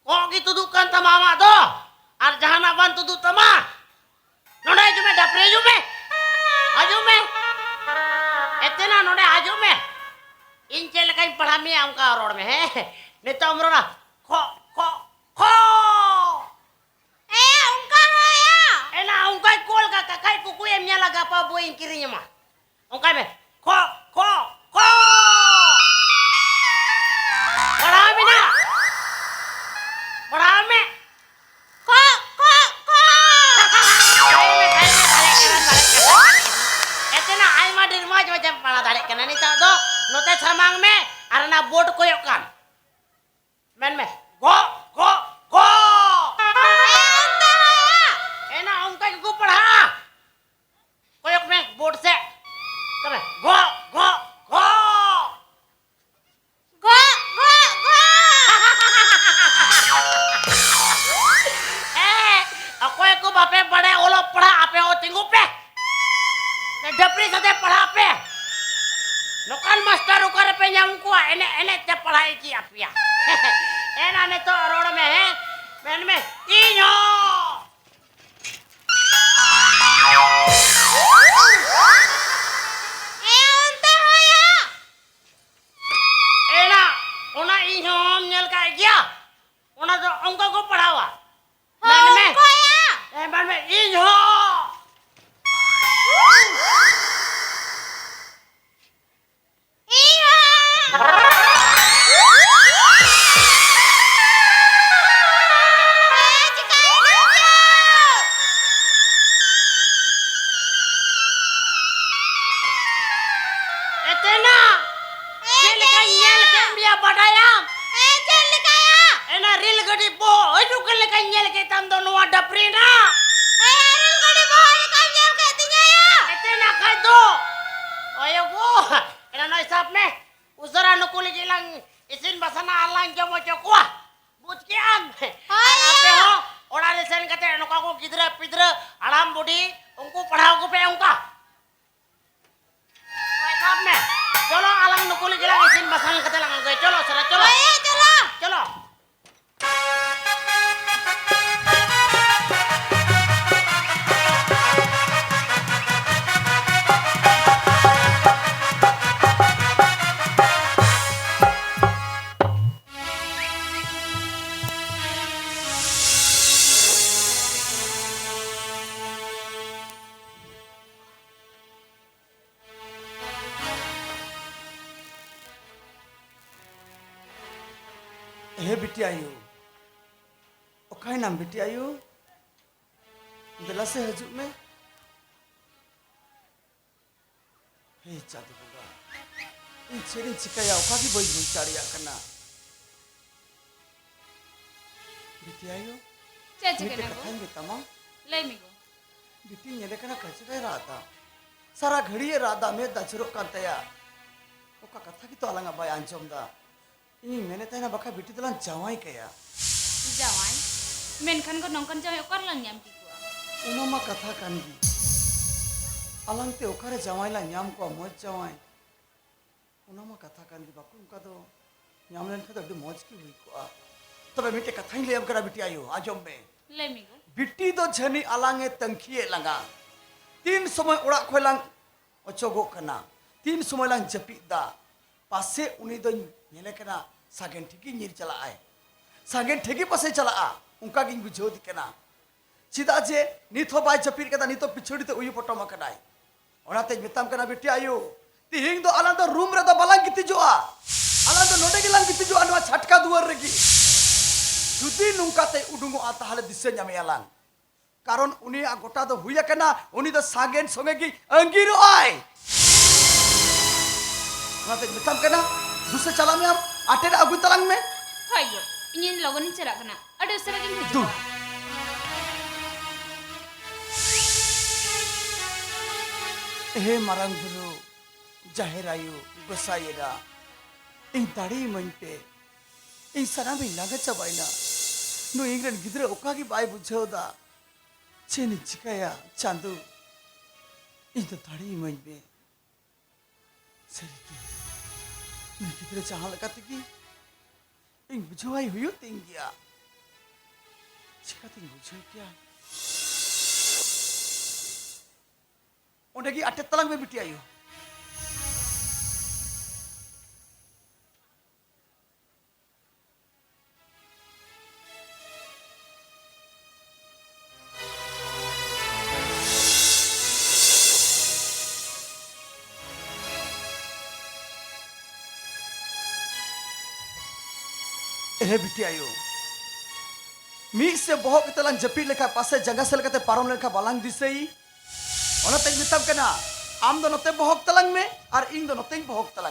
ᱠᱚᱸᱜ ᱜᱮ ᱛᱩᱫᱩᱜ ᱠᱟᱱ ᱛᱟᱢᱟ ᱟᱢᱟᱜ ᱫᱚ, ᱟᱨ ᱡᱟᱦᱟᱱᱟᱜ ᱵᱟᱝ ᱛᱩᱫᱩᱜ ᱛᱟᱢᱟ᱾ ᱱᱚᱰᱮ ᱦᱤᱡᱩᱜ ᱢᱮ, ᱰᱟᱯᱨᱤ ᱦᱤᱡᱩᱜ ᱢᱮ, ᱦᱤᱡᱩᱜ ᱢᱮ᱾ ᱮᱛᱮᱱᱟ ᱱᱚᱰᱮ ᱦᱤᱡᱩᱜ ᱢᱮ᱾ ᱤᱧ ᱪᱮᱫ ᱞᱮᱠᱟᱧ ᱯᱟᱲᱦᱟᱣ ᱢᱮᱭᱟ ᱚᱱᱠᱟ ᱨᱚᱲ ᱢᱮ, ᱦᱮᱸ? ᱱᱤᱛᱚᱜ ᱮᱢ ᱨᱚᱲᱟ, ᱠᱷᱚ, ᱠᱷᱚ, ᱠᱷᱚ᱾ ᱦᱮᱸ, ᱚᱱᱠᱟ ᱦᱚᱸ ᱭᱟ᱾ ᱮᱱᱟ ᱚᱱᱠᱟᱭ ᱠᱚᱞ ᱠᱟᱜ ᱠᱟᱠᱷᱟᱡ ᱠᱩᱠᱩᱭᱮᱢ ᱧᱮᱞᱟ, ᱜᱟᱯᱟ ᱵᱳᱭᱤᱧ ᱠᱤᱨᱤᱧ ᱟᱢᱟ᱾ ᱚᱱᱠᱟᱭ ᱢᱮ᱾ ᱠᱷᱚ, ᱠᱷᱚ, ᱠᱷᱚ᱾ ᱯᱟᱲᱦᱟᱣ ᱢᱮ ᱱᱟ᱾ ᱯᱟᱲᱦᱟᱣ ᱢᱮ᱾ ᱠᱷᱚ, ᱠᱷᱚ, ᱠᱷᱚ᱾ ᱛᱟᱦᱮᱸ ᱢᱮ, ᱛᱟᱦᱮᱸ ᱢᱮ, ᱫᱟᱲᱮᱭᱟᱜ ᱠᱟᱱᱟ, ᱫᱟᱲᱮᱭᱟᱜ ᱠᱟᱱᱟ᱾ ᱮᱛᱮᱱᱟ ᱟᱭᱢᱟ ᱰᱷᱮᱨ ᱢᱚᱡᱽ ᱢᱚᱡᱮᱢ ᱯᱟᱲᱦᱟᱣ ᱫᱟᱲᱮᱭᱟᱜ ᱠᱟᱱᱟ᱾ ᱱᱤᱛᱚᱜ ᱫᱚ ᱱᱚᱛᱮ ᱥᱟᱢᱟᱝ ᱢᱮ ᱟᱨ ᱚᱱᱟ ᱵᱳᱨᱰ ᱠᱚᱭᱚᱜ ᱠᱟᱢ᱾ ᱢᱮᱱ ᱢᱮ, ᱜᱚᱜ, ᱜᱚᱜ, ᱜᱚᱜ᱾ ᱮᱱᱟ ᱚᱱᱠᱟ ᱜᱮᱠᱚ ᱯᱟᱲᱦᱟᱜᱼᱟ᱾ ᱠᱚᱭᱚᱜ ᱢᱮ ᱵᱳᱨᱰ ᱥᱮᱫ᱾ ᱛᱚᱵᱮ, ᱜᱚᱜ, ᱜᱚᱜ, ᱜᱚᱜ᱾ ᱜᱚᱜ, ᱜᱚᱜ, ᱜᱚᱜ᱾ ᱦᱮᱸ, ᱚᱠᱚᱭ ᱠᱚ ᱵᱟᱯᱮ ᱵᱟᱲᱟᱭᱟ ᱚᱞᱚᱜ ᱯᱟᱲᱦᱟᱜ, ᱟᱯᱮ ᱦᱚᱸ ᱛᱤᱸᱜᱩ ᱯᱮ᱾ ᱰᱟᱹᱯᱨᱤ ᱥᱟᱛᱮ ᱯᱟᱲᱦᱟᱜ ᱯᱮ᱾ ᱱᱚᱝᱠᱟᱱ ᱢᱟᱥᱴᱟᱨ ᱚᱠᱟ ᱨᱮᱯᱮ ᱧᱟᱢ ᱠᱚᱣᱟ? ᱮᱱᱮᱡ ᱮᱱᱮᱡ ᱛᱮ ᱯᱟᱲᱦᱟᱣ ᱤᱫᱤᱭᱮᱫ ᱯᱮᱭᱟ᱾ ᱮᱱᱟ ᱱᱤᱛᱚᱜ ᱨᱚᱲ ᱢᱮ, ᱦᱮᱸ? ᱢᱮᱱ ᱢᱮ, ᱤᱧ ᱦᱚᱸ᱾ ᱦᱮᱸ, ᱚᱱᱛᱮ ᱦᱚᱸᱭᱟ᱾ ᱮᱱᱟ, ᱚᱱᱟ ᱤᱧ ᱦᱚᱸᱢ ᱧᱮᱞ ᱠᱟᱜ ᱜᱮᱭᱟ? ᱚᱱᱟ ᱫᱚ ᱚᱱᱠᱟ ᱠᱚ ᱯᱟᱲᱦᱟᱣᱟ᱾ ᱦᱚᱸ, ᱢᱮᱱ ᱢᱮ᱾ ᱚᱱᱠᱟᱭᱟ᱾ ᱦᱮᱸ, ᱢᱮᱱ ᱢᱮ, ᱤᱧ ᱦᱚᱸ᱾ ᱤᱧ ᱦᱚᱸ᱾ ᱭᱟ, ᱵᱟᱰᱟᱭᱟᱢ? ᱮ, ᱪᱮᱫ ᱞᱮᱠᱟᱭᱟ? ᱮᱱᱟ ᱨᱮᱞ ᱜᱟᱹᱰᱤ ᱵᱚᱦᱚᱜ ᱦᱤᱡᱩᱜ ᱠᱟᱱ ᱞᱮᱠᱟᱧ ᱧᱮᱞ ᱠᱮᱫ ᱛᱟᱢ ᱫᱚ ᱱᱚᱣᱟ ᱰᱟᱹᱯᱨᱤ ᱨᱮᱱᱟᱜ᱾ ᱮ, ᱨᱮᱞ ᱜᱟᱹᱰᱤ ᱵᱚᱦᱚᱜ ᱞᱮᱠᱟᱢ ᱧᱮᱞ ᱠᱮᱫ ᱛᱤᱧᱟ ᱭᱟ? ᱮᱛᱮ ᱱᱟ ᱠᱷᱟᱡ ᱫᱚ᱾ ᱚᱭᱚ ᱜᱳ, ᱮᱱᱟ ᱱᱚᱜᱼᱚᱭ ᱥᱟᱵ ᱢᱮ᱾ ᱩᱥᱟᱹᱨᱟ ᱱᱩᱠᱩ ᱞᱟᱹᱜᱤᱫ ᱞᱟᱝ ᱤᱥᱤᱱ ᱵᱟᱥᱟᱱᱟ ᱟᱨ ᱞᱟᱝ ᱡᱚᱢ ᱦᱚᱪᱚ ᱠᱚᱣᱟ᱾ ᱵᱩᱡᱽ ᱠᱮᱜᱼᱟᱢ? ᱦᱳᱭ ᱟᱨ ᱟᱯᱮ ᱭᱟ᱾ ᱦᱚᱸ ᱚᱲᱟᱜ ᱨᱮ ᱥᱮᱱ ᱠᱟᱛᱮ ᱱᱚᱝᱠᱟ ᱠᱚ ᱜᱤᱫᱽᱨᱟᱹ ᱯᱤᱫᱽᱨᱟᱹ, ᱦᱟᱲᱟᱢ ᱵᱩᱰᱷᱤ, ᱩᱱᱠᱩ ᱯᱟᱲᱦᱟᱣ ᱠᱚᱯᱮ ᱚᱱᱠᱟ᱾ ᱦᱳᱭ, ᱥᱟᱵ ᱢᱮ᱾ ᱪᱚᱞᱚ, ᱟᱞᱟᱝ ᱱᱩᱠᱩ ᱞᱟᱹᱜᱤᱫ ᱞᱟᱝ ᱤᱥᱤᱱ ᱵᱟᱥᱟᱝ ᱠᱟᱛᱮ ᱞᱟᱝ ᱟᱬᱜᱚᱭᱟ᱾ ᱪᱚᱞᱚ, ᱥᱟᱨᱟ, ᱪᱚᱞᱚ᱾ ᱦᱳᱭ, ᱪᱚᱞᱚ᱾ ᱪᱚᱞᱚ᱾ ᱦᱮ ᱵᱤᱴᱤ ᱟᱭᱳ, ᱚᱠᱟᱭᱮᱱᱟᱢ ᱵᱤᱴᱤ ᱟᱭᱳ? ᱫᱮᱞᱟ ᱥᱮ ᱦᱤᱡᱩᱜ ᱢᱮ᱾ ᱦᱮ ᱪᱟᱸᱫᱚ ᱵᱚᱸᱜᱟ, ᱤᱧ ᱪᱮᱫ ᱤᱧ ᱪᱤᱠᱟᱹᱭᱟ? ᱚᱠᱟ ᱜᱮ ᱵᱟᱹᱧ ᱵᱩᱡᱽ ᱫᱟᱲᱮᱭᱟᱜ ᱠᱟᱱᱟ᱾ ᱵᱤᱴᱤ ᱟᱭᱳ, ᱪᱮᱫ ᱪᱤᱠᱟᱹᱭᱱᱟ ᱢᱤᱫᱴᱮᱡ ᱜᱳ? ᱠᱟᱛᱷᱟᱧ ᱢᱮᱛᱟᱢᱟ᱾ ᱞᱟᱹᱭ ᱢᱮ ᱜᱳ᱾ ᱵᱤᱴᱤᱧ ᱧᱮᱞᱮ ᱠᱟᱱᱟ, ᱠᱟᱡᱨᱟᱭ ᱨᱟᱜ ᱮᱫᱟ᱾ ᱥᱟᱨᱟ ᱜᱷᱟᱹᱲᱤᱡ ᱮ ᱨᱟᱜ ᱮᱫᱟ, ᱢᱮᱫ ᱫᱟᱜ ᱡᱚᱨᱚᱜ ᱠᱟᱱ ᱛᱟᱭᱟ᱾ ᱚᱠᱟ ᱠᱟᱛᱷᱟ ᱜᱮᱛᱚ ᱟᱞᱟᱝᱟᱜ ᱵᱟᱭ ᱟᱸᱡᱚᱢ ᱮᱫᱟ᱾ ᱤᱧᱤᱧ ᱢᱮᱱᱮᱫ ᱛᱟᱦᱮᱱᱟ, ᱵᱟᱠᱷᱟᱡ ᱵᱤᱴᱤ ᱫᱚᱞᱟᱝ ᱡᱟᱶᱟᱭ ᱠᱟᱭᱟ᱾ ᱡᱟᱶᱟᱭ? ᱢᱮᱱᱠᱷᱟᱱ ᱜᱳ, ᱱᱚᱝᱠᱟᱱ ᱡᱟᱶᱟᱭ ᱚᱠᱟ ᱨᱮᱞᱟᱝ ᱧᱟᱢ ᱠᱮᱠᱚᱣᱟ? ᱚᱱᱟ ᱢᱟ ᱠᱟᱛᱷᱟ ᱠᱟᱱ ᱜᱮ᱾ ᱟᱞᱟᱝ ᱛᱮ ᱚᱠᱟᱨᱮ ᱡᱟᱶᱟᱭ ᱞᱟᱝ ᱧᱟᱢ ᱠᱚᱣᱟ, ᱢᱚᱡᱽ ᱡᱟᱶᱟᱭ? ᱚᱱᱟ ᱢᱟ ᱠᱟᱛᱷᱟ ᱠᱟᱱ ᱜᱮ ᱵᱟᱹᱵᱩ, ᱚᱱᱠᱟ ᱫᱚ ᱧᱟᱢ ᱞᱮᱱᱠᱷᱟᱱ ᱫᱚ ᱟᱹᱰᱤ ᱢᱚᱡᱽ ᱜᱮ ᱦᱩᱭ ᱠᱚᱜᱼᱟ᱾ ᱛᱚᱵᱮ ᱢᱤᱫᱴᱮᱡ ᱠᱟᱛᱷᱟᱧ ᱞᱟᱹᱭᱟᱢ ᱠᱟᱱᱟ ᱵᱤᱴᱤ ᱟᱭᱳ, ᱟᱸᱡᱚᱢ ᱢᱮ᱾ ᱞᱟᱹᱭ ᱢᱮ ᱜᱳ᱾ ᱵᱤᱴᱤ ᱫᱚ ᱡᱷᱟᱹᱱᱤ ᱟᱞᱟᱝ ᱮ ᱛᱟᱹᱝᱠᱷᱤᱭᱮᱫ ᱞᱟᱝᱟ᱾ ᱛᱤᱱ ᱥᱚᱢᱚᱭ ᱚᱲᱟᱜ ᱠᱷᱚᱱ ᱞᱟᱝ ᱚᱪᱚᱜᱚᱜ ᱠᱟᱱᱟ, ᱛᱤᱱ ᱥᱚᱢᱚᱭ ᱞᱟᱝ ᱡᱟᱹᱯᱤᱫ ᱫᱟ, ᱯᱟᱥᱮ ᱩᱱᱤ ᱫᱚᱧ ᱧᱮᱞᱮ ᱠᱟᱱᱟ ᱥᱟᱜᱮᱱ ᱴᱷᱮᱡ ᱜᱮ ᱧᱤᱨ ᱪᱟᱞᱟᱜ ᱟᱭ᱾ ᱥᱟᱜᱮᱱ ᱴᱷᱮᱡ ᱜᱮ ᱯᱟᱥᱮ ᱪᱟᱞᱟᱜᱼᱟ, ᱚᱱᱠᱟ ᱜᱤᱧ ᱵᱩᱡᱷᱟᱹᱣ ᱫᱤ ᱠᱟᱱᱟ᱾ ᱪᱮᱫᱟᱜ ᱡᱮ ᱱᱤᱛ ᱦᱚᱸ ᱵᱟᱭ ᱡᱟᱹᱯᱤᱫ ᱠᱟᱫᱟ, ᱱᱤᱛ ᱦᱚᱸ ᱯᱤᱪᱷᱟᱹᱲᱤ ᱛᱮ ᱩᱭᱩ ᱯᱚᱴᱚᱢ ᱟᱠᱟᱱᱟᱭ᱾ ᱚᱱᱟᱛᱮᱧ ᱢᱮᱛᱟᱢ ᱠᱟᱱᱟ ᱵᱤᱴᱤ ᱟᱭᱳ, ᱛᱤᱦᱤᱧ ᱫᱚ ᱟᱞᱟᱝ ᱫᱚ ᱨᱩᱢ ᱨᱮᱫᱚ ᱵᱟᱞᱟᱝ ᱜᱤᱛᱤᱡᱚᱜᱼᱟ, ᱟᱞᱟᱝ ᱫᱚ ᱱᱚᱰᱮ ᱜᱮᱞᱟᱝ ᱜᱤᱛᱤᱡᱚᱜᱼᱟ, ᱱᱚᱣᱟ ᱪᱷᱟᱴᱠᱟ ᱫᱩᱣᱟᱹᱨ ᱨᱮᱜᱮ᱾ ᱡᱩᱫᱤ ᱱᱚᱝᱠᱟ ᱛᱮ ᱩᱰᱩᱝᱚᱜᱼᱟ, ᱛᱟᱦᱞᱮ ᱫᱤᱥᱟᱹ ᱧᱟᱢᱮᱭᱟ ᱞᱟᱝ᱾ ᱠᱟᱨᱚᱱ ᱩᱱᱤᱭᱟᱜ ᱜᱚᱴᱟ ᱫᱚ ᱦᱩᱭ ᱟᱠᱟᱱᱟ, ᱩᱱᱤ ᱫᱚ ᱥᱟᱜᱮᱱ ᱥᱚᱸᱜᱮ ᱜᱮ ᱟᱺᱜᱤᱨᱚᱜᱼᱟᱭ᱾ ᱚᱱᱟᱛᱮᱧ ᱢᱮᱛᱟᱢ ᱠᱟᱱᱟ, ᱫᱩᱥᱮ ᱪᱟᱞᱟᱜ ᱢᱮ ᱟᱢ᱾ ᱟᱴᱮᱫ ᱟᱹᱜᱩ ᱛᱟᱞᱟᱝ ᱢᱮ᱾ ᱦᱳᱭ ᱜᱚ, ᱤᱧᱤᱧ ᱞᱚᱜᱚᱱᱤᱧ ᱪᱟᱞᱟᱜ ᱠᱟᱱᱟ, ᱟᱹᱰᱤ ᱩᱥᱟᱹᱨᱟ ᱜᱤᱧ ᱦᱤᱡᱩᱜᱼᱟ᱾ ᱫᱩ᱾ ᱮ ᱢᱟᱨᱟᱝ ᱵᱩᱨᱩ, ᱡᱟᱦᱮᱨ ᱟᱭᱳ, ᱜᱚᱸᱥᱟᱭ ᱮᱨᱟ, ᱤᱧ ᱫᱟᱲᱮ ᱤᱢᱟᱹᱧ ᱯᱮ᱾ ᱤᱧ ᱥᱟᱱᱟᱢᱤᱧ ᱞᱟᱸᱜᱟ ᱪᱟᱵᱟᱭᱮᱱᱟ᱾ ᱱᱩᱭ ᱤᱧ ᱨᱮᱱ ᱜᱤᱫᱽᱨᱟᱹ ᱚᱠᱟ ᱜᱮ ᱵᱟᱭ ᱵᱩᱡᱷᱟᱹᱣ ᱫᱟ᱾ ᱪᱮᱫ ᱤᱧ ᱪᱤᱠᱟᱹᱭᱟ ᱪᱟᱸᱫᱚ? ᱤᱧ ᱫᱚ ᱫᱟᱲᱮ ᱤᱢᱟᱹᱧ ᱢᱮ᱾ ᱥᱟᱹᱨᱤᱜᱮ, ᱱᱩᱭ ᱜᱤᱫᱽᱨᱟᱹ ᱡᱟᱦᱟᱸ ᱞᱮᱠᱟ ᱛᱮᱜᱮ ᱤᱧ ᱵᱩᱡᱷᱟᱹᱣᱟᱭ ᱦᱩᱭᱩᱜ ᱛᱤᱧ ᱜᱮᱭᱟ᱾ ᱪᱤᱠᱟᱹᱛᱤᱧ ᱵᱩᱡᱷᱟᱹᱣ ᱠᱮᱭᱟ? ᱚᱸᱰᱮ ᱜᱮ ᱟᱴᱮᱫ ᱛᱟᱞᱟᱝ ᱢᱮ ᱵᱤᱴᱤ ᱟᱭᱳ᱾ ᱮᱦᱮ ᱵᱤᱴᱤ ᱟᱭᱳ, ᱢᱤᱫ ᱥᱮ ᱵᱚᱦᱚᱜ ᱠᱟᱛᱮ ᱞᱟᱝ ᱡᱟᱹᱯᱤᱫ ᱞᱮᱠᱷᱟᱱ ᱯᱟᱥᱮ ᱡᱟᱸᱜᱟ ᱥᱮᱫ ᱞᱮᱠᱟᱛᱮ ᱯᱟᱨᱚᱢ ᱞᱮᱱᱠᱷᱟᱱ ᱵᱟᱞᱟᱝ ᱫᱤᱥᱟᱹᱭ᱾ ᱚᱱᱟᱛᱮᱧ ᱢᱮᱛᱟᱢ ᱠᱟᱱᱟ, ᱟᱢ ᱫᱚ ᱱᱚᱛᱮ ᱵᱚᱦᱚᱜ ᱛᱟᱞᱟᱝ ᱢᱮ ᱟᱨ ᱤᱧ ᱫᱚ ᱱᱚᱛᱮᱧ ᱵᱚᱦᱚᱜ ᱛᱟᱞᱟᱝ᱾